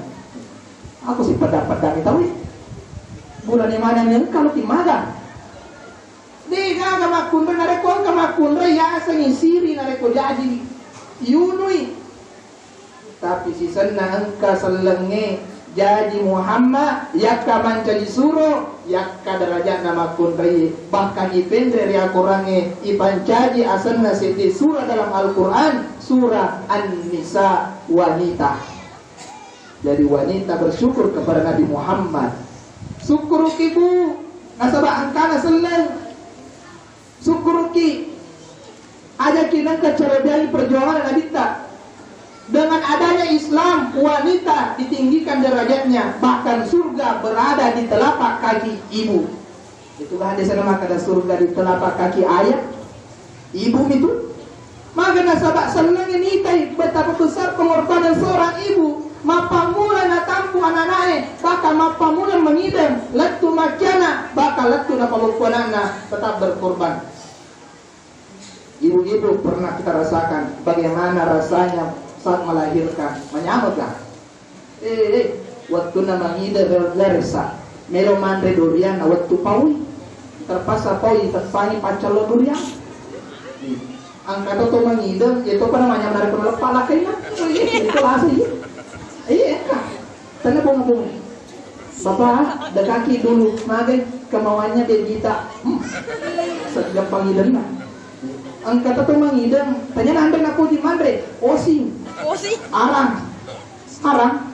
Aku si pada-pada mi tahu. Bulan mana yang kalau timaga? De gaga makkunrai, narekko engka makkunrai, yasengngi siri narekko jaji yunui. Tapi sisenna engka sellengnge jaji Muhammad, yakka mancaji suro, yakka derajatna makkunrai, bahkan ipenre ri Al-Qurangnge, ipancaji asenna seddi surah dalam Al-Quran, surah An-Nisa, wanita. Jadi wanita bersyukur kepada Nabi Muhammad. Sukkuruki, Bu, nasaba engkana selleng. Sukkuruki, ajaki nengka carabiangi perjuangan Nabitta. Dengan adanya Islam, wanita ditinggikan derajatnya, bahkan surga berada di telapak kaki ibu. Itu kan ada sana makkada surga di telapak kaki ayah, ibu itu. Maka nasaba sellengi nitai betapa besar pengorbanan seorang ibu. Mappammula natampu anak-anaknya, bahkan mappammula mengideng, lettu macana, bahkan lettu napaloppo anakna, tetap berkorban. Ibu-ibu, pernah kita rasakan bagaimana rasanya saat melahirkan, menyamekkan. Eh, eh, wettunna mangideng re-, reresa, melo manre durian na wettu paui. Terpaksa paui, teppangi paccallo durian. Engka to, to mangideng, ya to pada manyameng narekko naleppa lakainna. Oh, iya, itu rasa iya. Iya, engka. Tanda bunga-bunga. Bapak, dekaki dulu, magai kemauannya dia Gita. Hmm. Sejak pangidenna. Engka to, to mangideng, tanya nanre napuji manre, osing. Osing. Arang. Arang,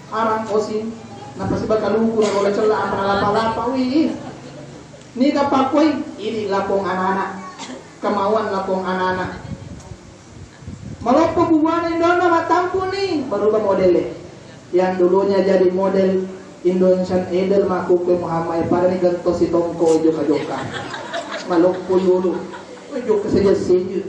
arang osing, napasiba kaluku, narola cella, apa nalapa-lapa, wih. Niga pakkoi, idi lapong anak-anak, kemauan lapong anak-anak. Maloppo bubuana indona mattampu ni, berubah modele. Yang dulunya jadi model Indonesian Idol makkukue Muhammad, pada ni gento sitongko joka-joka. Maloppo dulu, joka seja-seja.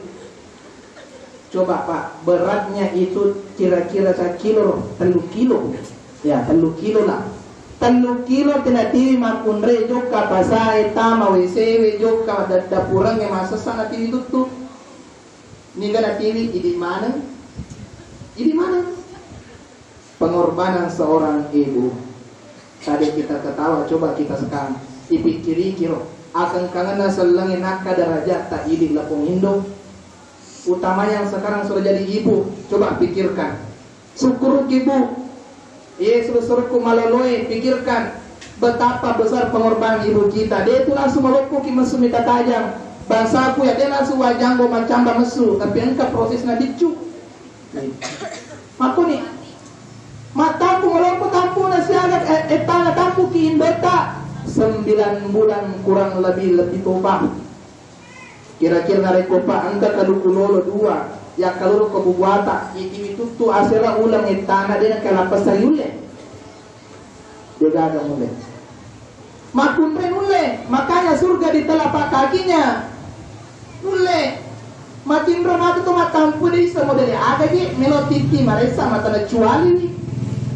Coba, Pak, beratnya itu kira-kira sakilo, tellu kilo. Ya, tellu kilo lah. Tellu kilo tenatiwi makkunrai jokka pasae, tama W C we, jokka daddapurengnge masessa natiwi tuttu. Niga natiwi, idi maneng. Idi maneng. Pengorbanan seorang ibu. Tadi kita ketawa, coba kita sekarang ipikkiriki ro, akengkangenna sellengnge nakka derajatta idi lapong indo. Utamanya yang sekarang sudah jadi ibu, coba pikirkan. Sukkuruki, Bu. Iye, suru-surukku maloloe, pikirkan betapa besar pengorbanan ibu kita. De tu langsung maloppoki messu mita tajang. Bangsaku ya, de langsung wajanggo macamba messu, tapi engka prosesna biccu. Makkuni, mattampu maloppo tampuna siaga, eh, ettana tampuki indota, sembilan bulan kurang lebih, lebih toba. Kira-kira narekko pa engka kaluku lolo dua, yakkaloro ko bubuata, itiwi tuttu asera uleng ettana de nakalappa sayulle. De gaga mulle. Makkunrai nulle, makanya surga di telapak kakinya. Nulle. Matinro matu to mattampu de isa model aga je, melo titti maressa matana cuali.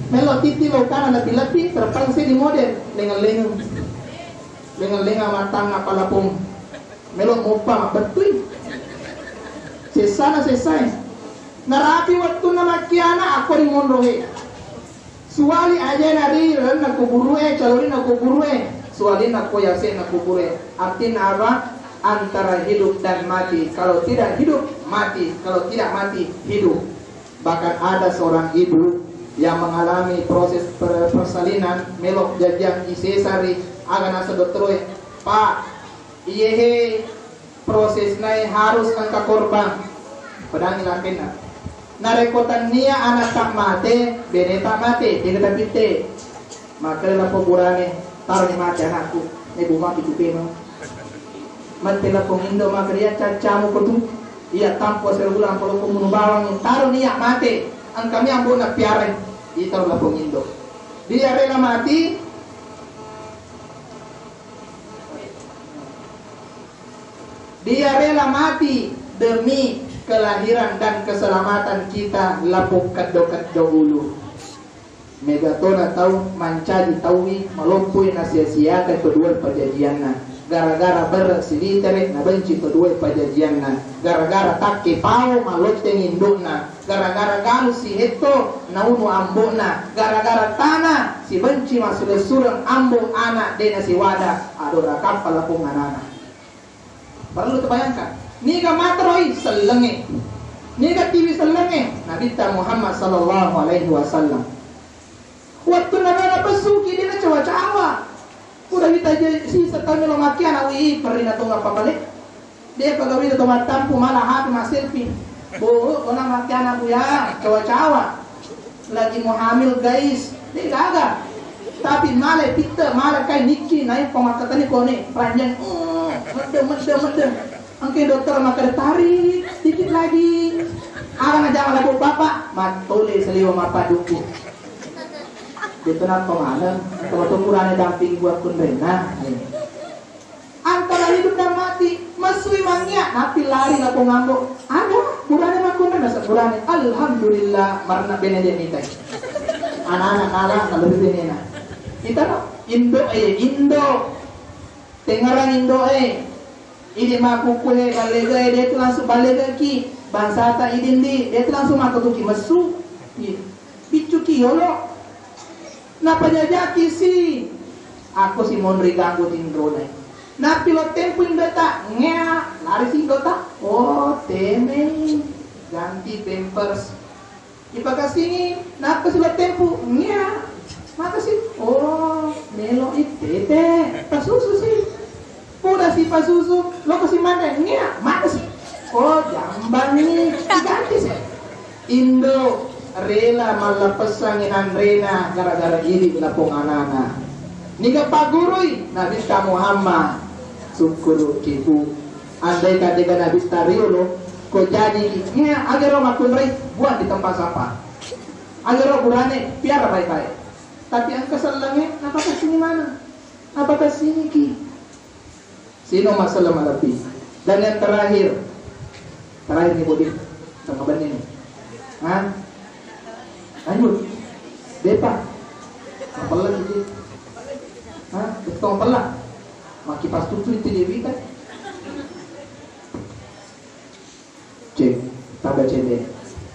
Melo titti lokana lebbi-lebbi, terpaksa di model, lengeng-lengeng. Lengeng-lengeng matang apa lapong. Melo moppa mabbettui. Sessana sessae. Narapi wettunna makkiana, akko ri monroe. Suwali ajena ri lalenna kuburu'e, calorina kuburu'e, suwalina ko yase'na kuburu'e. Artinna apa? Antara hidup dan mati. Kalau tidak hidup, mati. Kalau tidak mati, hidup. Bahkan ada seorang ibu, Yang mengalami proses per-, persalinan, melo' jajiang i sesari, aga naseng dokter e, Pak, iyehe prosesna e harus engka korban. Pedangi lakenna. Narekko tennia anatta mate, beneta mate, de'ga tapitte. Makkeda lapong burane, taroni mate anakku, nebu maki tu pemeng. Mate lapong indo makkeda, iya caccamu ko tu, iya tampo sero bulan ko lokko munu bawang, taroni iya mate, engka mi ambo'na piarai, itaro lapong indo. Dia rela mati, dia rela mati demi kelahiran dan keselamatan kita, lapong keddo-keddo ulu. Mega tona tau mancaji tauwi maloppoi nasia-siakai kedua pajajianna. Gara-gara berre' silitere' nabenci kedua pajajianna. Gara-gara takke pao malottengi indo'na. Gara-gara galu sihetto naunu ambo'na. Gara-gara tana sibenci massureng-sureng ambo' ana' de' nasiwada. Adora kappa lapong anana. Perlu terbayangkan. Niga materoi sellengnge. Niga tiwi sellengnge. Nabitta Muhammad sallallahu alaihi wasallam. Wettunna nana pessuki de' nacawa-cawa. Udah kita je sisa tau melo makiana, wi, perina tongeng papale. De' pagawi to mattampu malah H P masselfie. Bo, kona makiana buya, cawa-cawa. Lagi mau hamil, guys. De' gaga. Tapi male pitte, male kai nikki, naik pemakkatani kone, ranjang. Mm, medde, medde, medde. Engke dokter makkeda tarik dikit lagi. Arang aja lapong bapak, mattole saliwa mappaduku. Itu napa maneng? Kalau tukurane damping buat kunrenna. Antara hidup dan mati, mesui mangia, napi lari lapong ambo. Ada, burane makkunrenna seburane. Alhamdulillah, marna bene de' mitai. Anak-anak nala, kalau benena. Kita no, indo, eh, indo. Tengngarang indo'e, idi makkukkuhe ballegae, de' tu langsung ballegaki. Bangsata idindi, de' tu langsung makkutuki messu. Iya. Biccuki yolo. Napajajaki si. Ako si monri ganggu tinrona. Nappi lo tempu indota, ngea, lari si indota. Oh, temei. Ganti pampers. Ipakassingi, nappa silo tempu, ngia, makasi. Oh, melo i tete, pasusu si. Pura si pasusu, lo kasi manre, ngia, makasi. Oh, jambangi, diganti si. Indo rela mallappessangi nanrena gara-gara idi lapong anana. Niga paggurui Nabitta Muhammad, sukkuru kipu. Andai ka dega Nabitta riolo, ko jadi, iya, agaro makkunrai, buang di tempat sampah. Agaro burane, piara baik-baik. Tapi engka sellengnge, napakassingi maneng? Napakassingi ki? Sino masalah malebbi. Dan yang terakhir, terakhir nih, Budi, sama benih nih. Hah? Lanjut. Depa. Apa lagi? Hah? Betul apa lah? Maki pas tutu itu dia bita. Cek, tambah cedde.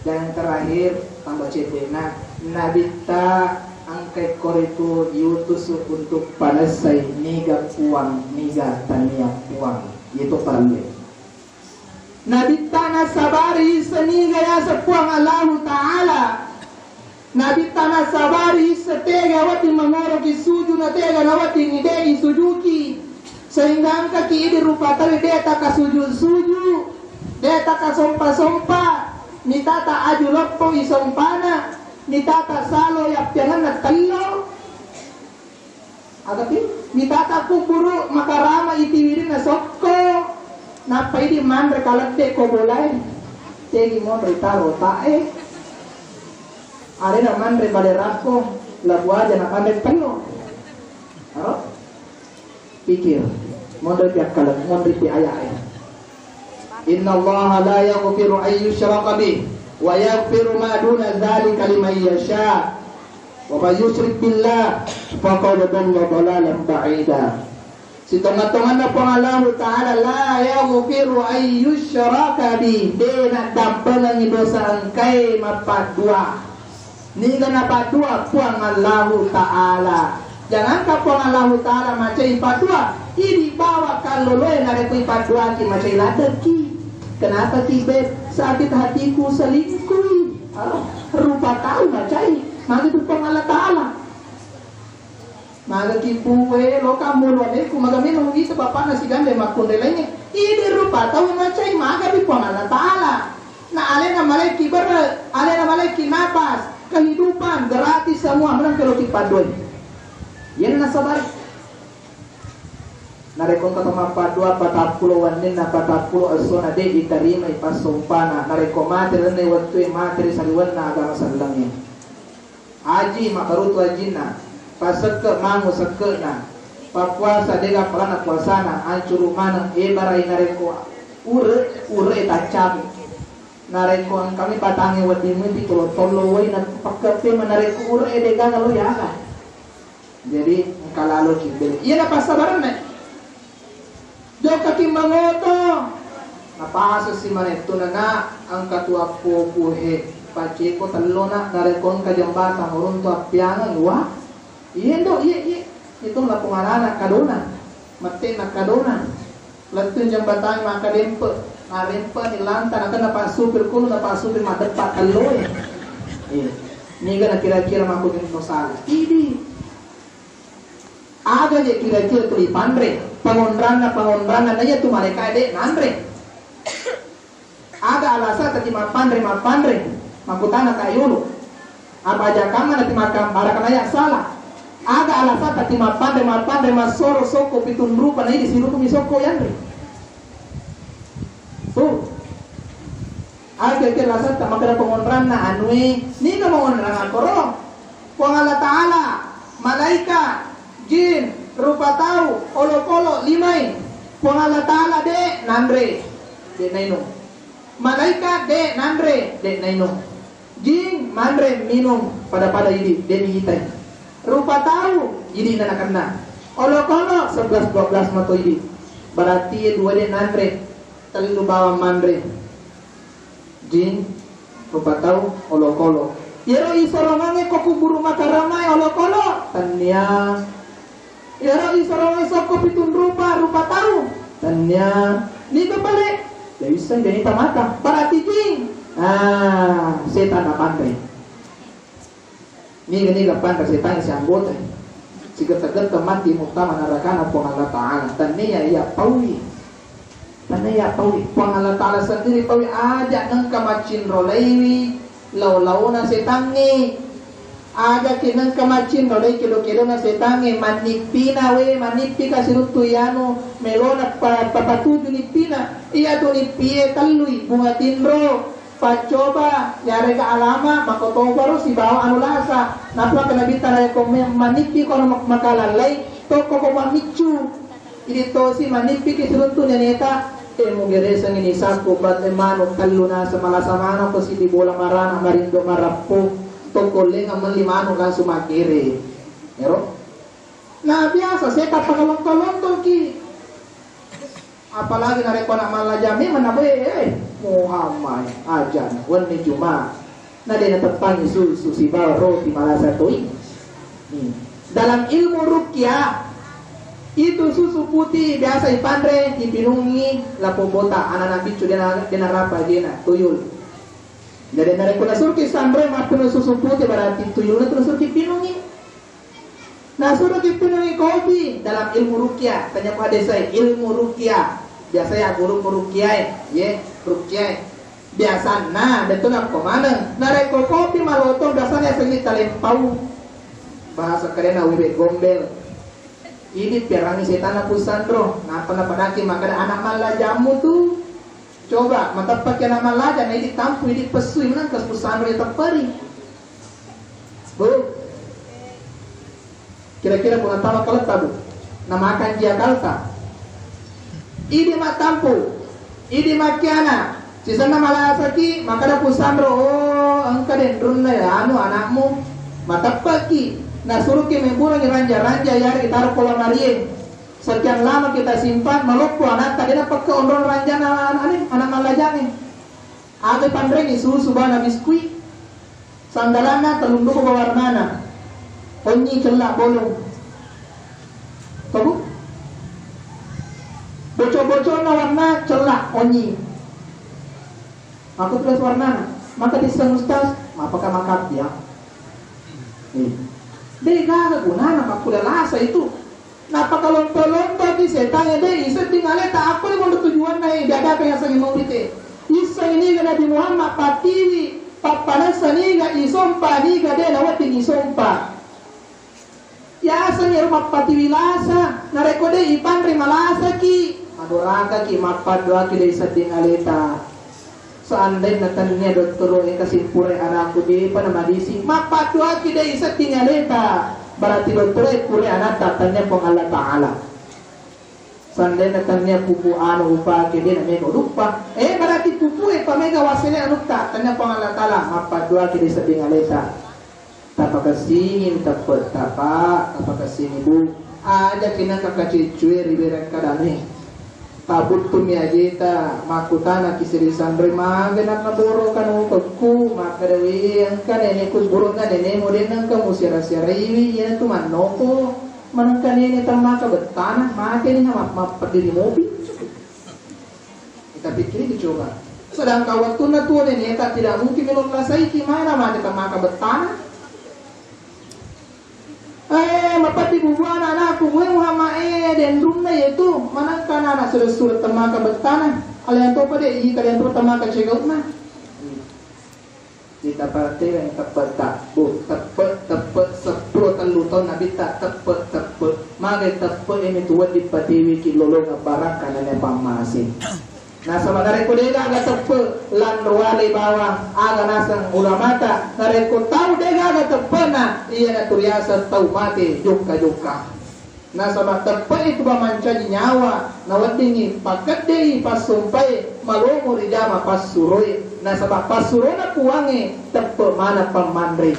Dan yang terakhir, tambah cedde. Nah, Nabitta engkai koritu diutus untuk panessai niga puang, niga tania puang. Itu perlu. Nabitta nasabari seniga yaseng Puang Allahu Ta'ala. Nabitta nasabari, setega wedding mangoroki suju, na tega na wedding de isujuki. Sehingga engkaki idi rupa tau de takasuju-suju, de takasompa-sompa, mitata aju loppo isompana, mitata salo yappiangenna tello. Agapi, mitata kuburu makarama itiwirinna sokko, nappa idi manre kaledde ko bolae, tegi monri taro tae. Alena manre bale rakko, labu aja na kanre penno. Aro? Pikir, monri pi akkala, monri pi ayae. Innallaha la yaghfiru an yushraka bih wa yaghfiru ma duna dzalika liman yasha. Wa man yusyrik billah faqad dhalla dhalalan ba'ida. Sitonga-tonganna Puang Allahu Ta'ala la yaghfiru an yushraka bih, de naddampengengi dosa engkae mappaddua. Niga napaddua Puang Allahu Ta'ala. Jangankan Puang Allahu Ta'ala macai paddua, idi bawa kalloloe narekko ipadduaki macai ladekki. Kenapa ki, Beb? Sakit hatiku, selingkuh. Ah, rupa tau macai. Maga tu Puang Allah Ta'ala. Maga ki puwe, loka mulu adekku, maga memang wita bapakna sigande makkunre laingnge. Idi rupa tau macai, maga di Puang Allah Ta'ala. Na alena malaiki berre, alena malaiki napas, kehidupan, gratis semua, menang kalau ki paddoi. Yen na sabar. Narekko engka to mappaddua patappulo wenninna, patappulo essona, de' ditarimai passompana. Narekko mate lalenna wettue, mate ri saliwenna agama sellengnge. Haji mabbarutu hajinna, pasekke mangu sekke'na, pappuasa de' gappalana puasana, ancuru maneng, ebarai narekko ure, ure taccabu. Narekko engkami patangnge wedding meti tolo-tolo wai na pakkeppe, narekko ure de' gaga lo yaga. Jadi engka lalo ki bela. Iyana passabarenna. Jokkaki mangoto. Napasessi manettu nana engka tu appoku he. Paceko tellona narekko engka jembatang uruntu appiangeng wa. Iye ndo, iye, iye. Itu lapong anana kadona. Mette'na kadona. Lettu jembatang maka dempe. Narempe ni lanta, nakenna Pak Supir, kulo na Pak Supir madeppa telloe. Iya. Niga na kira-kira mako gento salah. Idi. Aga je kira-kira tuli panre, pangonranna, pangonranna, na iya tu malaika de nanre. Aga alasan tadi mappanre, mappanre, makutana kayulu. Apa aja kama nanti makan baraka naya salah. Aga alasan tadi mappanre, mappanre, masoro soko pitung rupa, na idi siruku mi soko yanre. Tuh. Aga ke alasan tak makan pangonranna anui, niga mongonrang akoro. Puang Allah Ta'ala, malaika, jin, rupa tau, olokolo, limai. Puang Allah Ta'ala de nanre, de nainung. Malaika de nanre, de nainung. Jin manre minung pada-pada idi, de miitai. Rupa tau, idi na nakenna. Olokolo, sebelas dua belas mato idi. Berarti ye dua de nanre, tellu bawang manre. Jin, rupa tau, olokolo. Yero isorongangnge ko kuburu makaramae olokolo, tennia. Yero isorongangnge sokko pitung rupa, rupa tau, tennia. Niga pale, de isseng de nita mata. Berarti jin. Ah, setan na panre. Niga-niga panre setangnge sianggota. Sigetta-getta matti muttama narakana Puang Allah Ta'ala. Tennia iya paui. Tennia iya paui. Puang Allah Ta'ala sendiri paui, aja nengka maccinrolaiwi lao-laona setangnge. Aja ki nengka maccinrolai kedo-kedona setangnge. Mannippina we, mannippika siruttu ianu melona pa-, papatuju nippina. Iya tu nippie tellui, bunga tinro, paccoba, yarega alama, makkotobaro sibawa anu lasa. Nappa kena bitta narekko me-, manippi kono mak-, makalallai, tokko ko mammiccu. Idi tosi manippiki siruntu neneta, e mugeresengi nisakku batte manu tellu nasa malasa mano ko sidi bola marana marindo marappo, tokko lenga melli manu langsung magere. Ero? Nah, biasa setang pangalontong-lontongki. Apalagi narekko anak mallaja memang naboe, eh, Muhammad, ajana, wenni Juma. Na de nateppangi susu sibawa roti malasa toi. Hmm. Dalam ilmu ruqyah, itu susu putih biasa ipanre, ipinungi lapong bota, anak-anak biccu dena, dena rapa jena, tuyul. Jadi narekko nasuruki sanre mapinung susu putih, berarti tuyulna tu nasuruki pinungi. Nasuruki pinungi kopi dalam ilmu ruqyah. Tanya ku hadesai ilmu ruqyah. Biasa ya guru ruqyah, ye, ruqyah. Biasanna betul nangko maneng. Narekko kopi maloto biasanya segi talempau. Bahasa kerenna wiwe gombel. Ini piarangi setanna pusandro. Napa napadaki makada anak malla jammu tu. Coba mateppaki anak mallaja na idi tampu idi pessui menang ke pusandro tepperi. Bu, kira-kira pun tama kaletta, Bu. Na makan ji akalta. Idi mattampu, idi makkiana, sisenna malasaki, makada pusanro, oh, engka denrunna ya anu anakmu, mateppaki, nasuruki memburangi ranja-ranja yari taro pola marie. Sekian lama kita simpan, maloppo anatta, dena pakke onrong ranjana anakne, anak mallajange. Aga panrengi susu bana biskuit. Sandalanna tellung duku warnana. Onyi cella bolong. Tahu? Bocor-bocorna warna cella onyi. Aku tulis warnana. Maka disseng ustaz, mapaka makabbi ya. De'gaga gunana makkuda lasa itu. Nappakalompo-lompoki setang e, de' isedding aleta. Akko ni monro tujuanna e diadakan yasengnge maulid e. Isseng niga Nabi Muhammad pattiwi, pappanessa niga isompa, niga de' nawedding isompa. Yaseng ero mappatiwi lasa, narekko de' ipanre malasaki, madorakaki, mappaddoaki de' isedding aleta. Seandainya tania dottoro e kasimpulai anakku de'pa namadisi, mappaddoaki de' isedding aleta, berarti dottoro e pura anatta tania Puang Allah Ta'ala. Seandainya tania pupu anu upake de' namega uduppa, eh, berarti pupu e pamega wasele anutta tania Puang Allah Ta'ala, mappaddoaki de' isedding aleta. Tapakessingi teppe' tapa, tapakessingi bu. Aja kinengka kaciccue ri bereng kadame. Tabuttumi ajeta, makkutana ki siri sanre, mage nakaboro kanukekku, makkeda, "Wih, engka nenekku, burukna nenekmu, de' nengka musiara-siaraiwi, iyanatu mannoko, manengka nene temmaka bettana, mateni ha map-, mappeddiri mopi." Kita pikkiriki coba. Sedangkan wattunna tuo neneta tidak mungkin melo lasaiki, mana mate temmaka bettana. Eh, mapatti bubuana anakku, mue Muhammad, eh, denrunna yetu, manengka anak sure-sure temmaka bettana, alena topa de', ita alena topa temmaka cegautna. Ita patereng teppe' tabbu, teppe', teppe' seppulo tellu taung nabitta, teppe', teppe'. Magai teppe' ini tu wedding patiwiki lolongeng barakka nania pammase. Nasaba narekko de'gaga teppe', lanro wale bawang, aga naseng ulamata, narekko tau de'gaga teppe'na, iyanatu riaseng tau mate jokka-jokka. Nasaba teppe' itu ba mancaji nyawa, naweddingngi pakkedde'i passompae, malomo rijama passuroe. Nasaba passurona Puangnge teppe' maneng pammanre.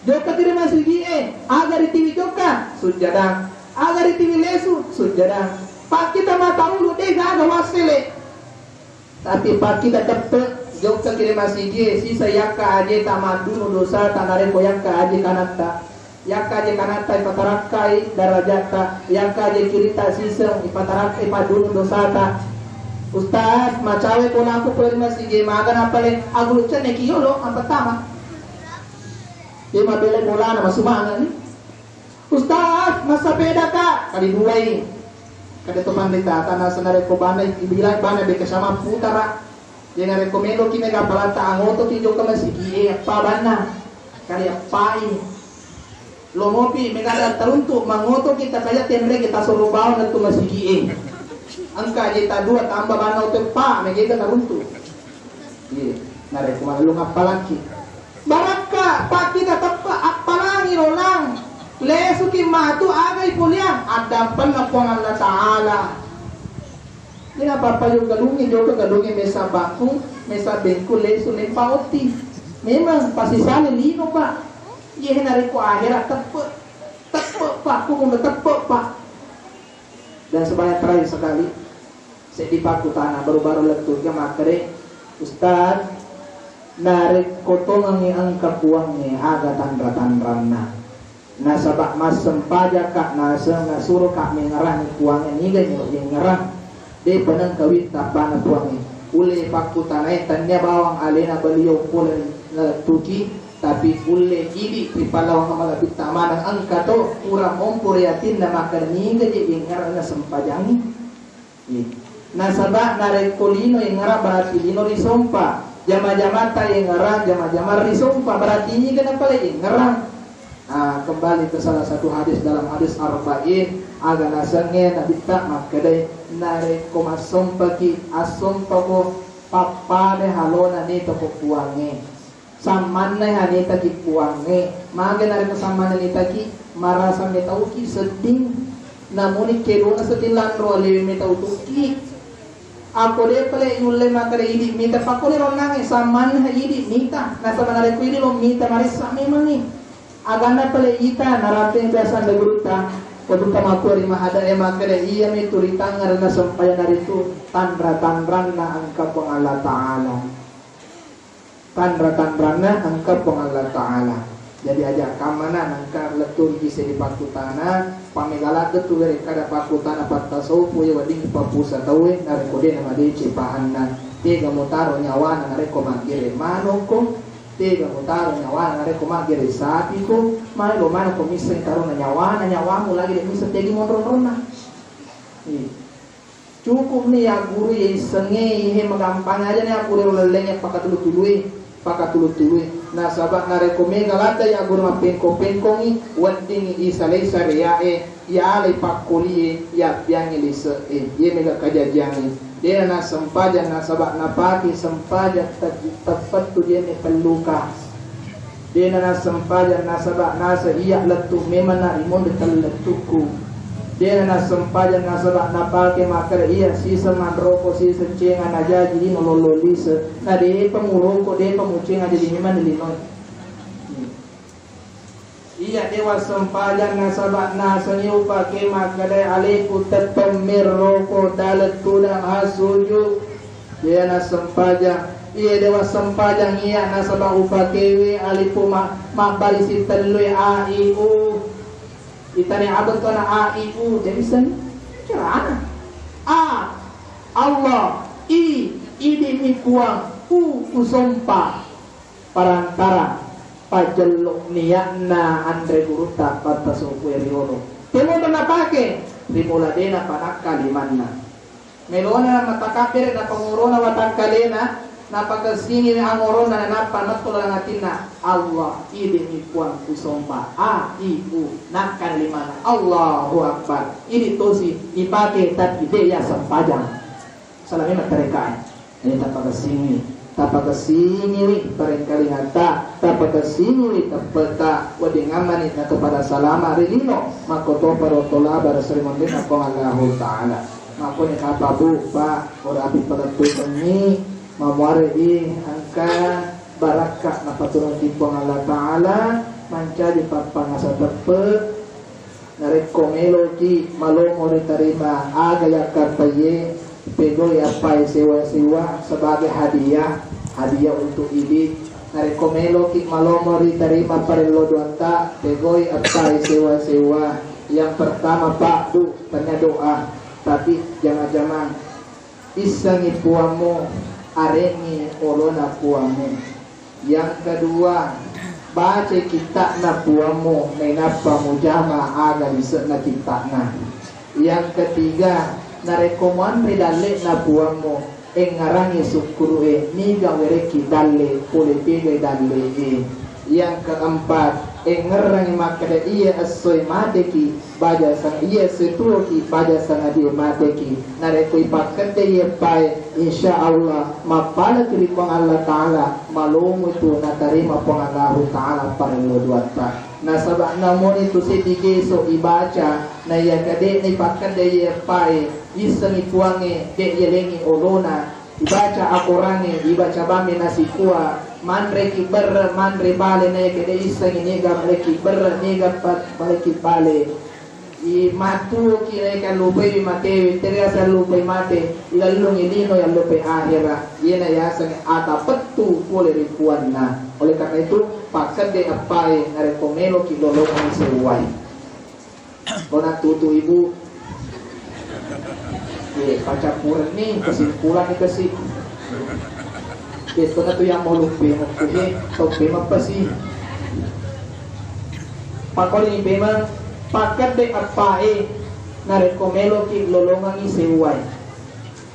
Jokkaki ri masigi'e, aga ritiwi jokka? Sujjadang. Aga ritiwi lesu? Sujjadang. Pakkita mata ulu, de'gaga wassele. Tapi pakkita teppe', jokkaki ri masigi'e, sisa yakka ajeta maddunu dosata narekko yakka aje kanatta. Yakka aje kanatta ipatarakkai darajatta, yakka aje kiritta siseng ipatarakkai paddunu dosata. Ustaz, macawe bolaku pole ri masigi'e, maga napale? Agulu cenneki yolo, ampettama. Iya mabela bolana, masumangani. Ustaz, massapedaka, kali duai. Kada to pandita, tanah senarekko bana, ibilang bana beka sama putara. Jadi narekko meloki mega palata angotoki jokka masigi'e, appa banna. Kali appai. Lomopi mega ada taruntu, mangotoki takaja tenre kita soro bawang lettu masigi'e. Engka aja ta dua tambah bana oto pa, mega taruntu. Iya, narekko mallu ngappalaki. Barakka, pakkita teppe', appalangi rolang. Lesuki matu, agai poliang, addampenna Puang Allah Ta'ala. Ina pappayu galungnge, jokka galungnge, mesa bakku, mesa bengku, lesu, nempa otti. Memang pasisale lino, Pak. Iye, narekko ahera teppe', teppe', Pak, ku teppe', Pak. Dan sebanyak terakhir sekali, seddi pakkutana baru-baru lettu ga makkeda, Ustaz, narekko tongengi engka Puangnge, aga tanra-tanranna? Nasaba massempajakka naseng nasuroka mengerangi Puangnge, niga ni mengerang? Depa nengka witta bana Puangnge. Ulle pakkutanae, tania bawang alena beliau pole nalettuki, tapi ulle idi ripalawang malebbitta maneng engka to pura mompo ri atinna makkeda niga je yengngerang nasempajangi. Iya. Nasaba narekko lino yengngerang berarti lino risompa. Jama-jamata yengngerang, jama-jama risompa, berarti niga napale yengngerang. Ah, kembali ke salah satu hadis dalam hadis arba'in, aga nasengnge nabitta makkedai, narekko massompaki, assompako pappada halona nitako Puangnge. Sammanna hanitaki Puangnge. Mage narekko sammanna nitaki, marasa metauki sedding. Namuni kedona sedding lanro alewe metau tuki. Ako de pale yulle makkeda idi mita, pakkoni ronnangnge, sammanna idi mita. Nasaba narekko idi lo mita maressa memangngi. Aganna pale ita narapi biasa anda gurutta, ko buka makua ri mahada e makkeda iya mitu ri tangnga ri nasempajang naritu tanra-tanranna engka Puang Allah Ta'ala. Tanra-tanranna engka Puang Allah Ta'ala. Jadi aja kammana nengka lettu ri kise di pakkutana, pamega ladde tu werekkada pakkutana pattasopo ya wedding papusa tauwe, narekko de namadeceng pahanna, tega mutaro nyawana narekko maggere manokko, Tega ko taro nyawana, narekko maggere sapi ko, maelo maneng ko misseng tarona nyawana, nyawamu lagi de' misseng tegi monro-monronna. Iya. Cukupni yagguru iya issengnge, ihe magampang aja ni yagguru lellengnge pakatulu-tulue, pakatulu-tulue. Nasaba narekko mega ladda yagguru mappengkong-pengkongngi, weddingngi isalai sareae, yalai pakkolie, yabbiangngi lise'e, iye mega kajajiangnge. De'na nassempajang nasaba napake sempajang te-, teppettu jenne telluka. De'na nassempajang nasaba naseng iya lettu memang na rimonri tellettukku. De'na nassempajang nasaba napake makkeda iya siseng manroko siseng cenga najaji lino lollo lise. Na de'pa muroko, de'pa mucenga jaji memang linoe. Iya de' wassempajang nasaba nasengngi upake makkedae aleku tettong merroko dalettu dan hasuju. Iya nassempajang. Iya de' wassempajang iya nasaba upakewe aleku ma-, mabbarisi tellue a i u. Itane abentona a i u. Jadi sen cerana. A, Allah. I, idi mi Puang. U, usompa. Parantara pajello niatna anre gurutta patta sokue riolo. Temono napake rimula de'na panakka limanna. Melona matakabbere na pangorona watakkalena, napakessingi angorona nanappa metto lalang atinna, Allah, idi mi Puang kusompa, a, i, u, nakka limanna, Allahu Akbar. Idi tosi ipake tapi de' ya sempajang. Salame mattarekae. Eh, tapakessingiwi, tapakessingiwi parengkalingata, tapakessingiwi teppeta, wedding ammani natopada salama ri lino, makkotoparo tolaba ri sarimonrinna Puang Allahu Ta'ala. Makkoni kapa bu, pa, ora api palettukengngi, mamuare i engka barakka napaturunki Puang Allah Ta'ala, mancaji pappangasa teppe, Narekko meloki malomo ritarima aga yakkappaiye, pegoi appai sewa-sewa sebagai hadiah, hadiah untuk idi. Narekko meloki malomo ritarima parello doatta, pegoi appai sewa-sewa. Yang pertama, Pak, Bu, tanya doa, tapi jama-jamang. Issengngi puammu, arengngi olona puammu. Yang kedua, bacai kitta'na puammu, nainappa mujama aga lise'na kitta'na. Yang ketiga, narekko muanre dalle'na puammu, engngerangngi sukkuru'e, niga werekki dalle, pole tegai dalle'e. Yang keempat, engngerangngi makkeda iya essoe mateki, baja sang-, iya essoe tuoki, baja sangadie mateki. Narekko ipakkedde iya pae, insya Allah, mappalaki ri Puang Allah Ta'ala, malomo tu natarima Puang Allahu Ta'ala parello doatta. Nasaba namoni tu seddi geso ibaca, naiya kade'na ipakkedde iya pae, issengngi puangnge, de' yalengngi olona, Ibaca akorangnge, ibaca bamme nasikua, manreki berre, manre bale, naeke de issengngi niga malekki berre, niga pa-, malekki bale. I matuoki naeke allupaiwi matewe, teriase allupai mate, ilallungi lino yallupai ahera. Iyena yasengnge ata pettu pole ri puanna. Oleh karena itu, pakkedde appae narekko meloki lolongang sewwai. Kona tutu ibu. Ye, paccappurenni kesimpulan ni kasi. Ye, tona tu yang mau lupe mukku ye, tope mapasi. Pakoni pemang pakkedde appae narekko meloki lolongangi sewwai.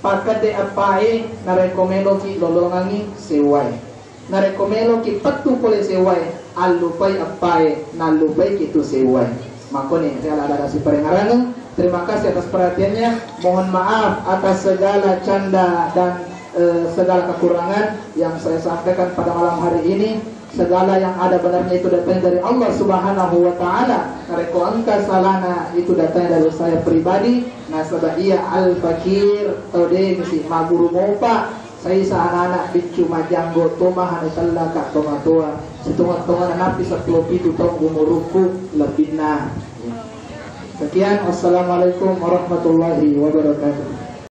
Pakkedde appae narekko meloki lolongangi sewwai. Narekko meloki pettu pole sewwae, allupai appae, nallupaiki tu sewwae. Makkoni riala ada siparengarangeng. Terima kasih atas perhatiannya. Mohon maaf atas segala canda dan, eh, segala kekurangan yang saya sampaikan pada malam hari ini. Segala yang ada benarnya itu datang dari Allah Subhanahu wa Ta'ala. Narekko engka salana itu datang dari saya pribadi. Nasaba iya al-fakir, tau de misi maguru mopa. Saisa anak-anak biccu majanggo to mahanu tellaka tomatoa. Sitonga-tongana nappi seppulo pitu taung umurukku lebbinna. Sekian, wassalamualaikum warahmatullahi wabarakatuh.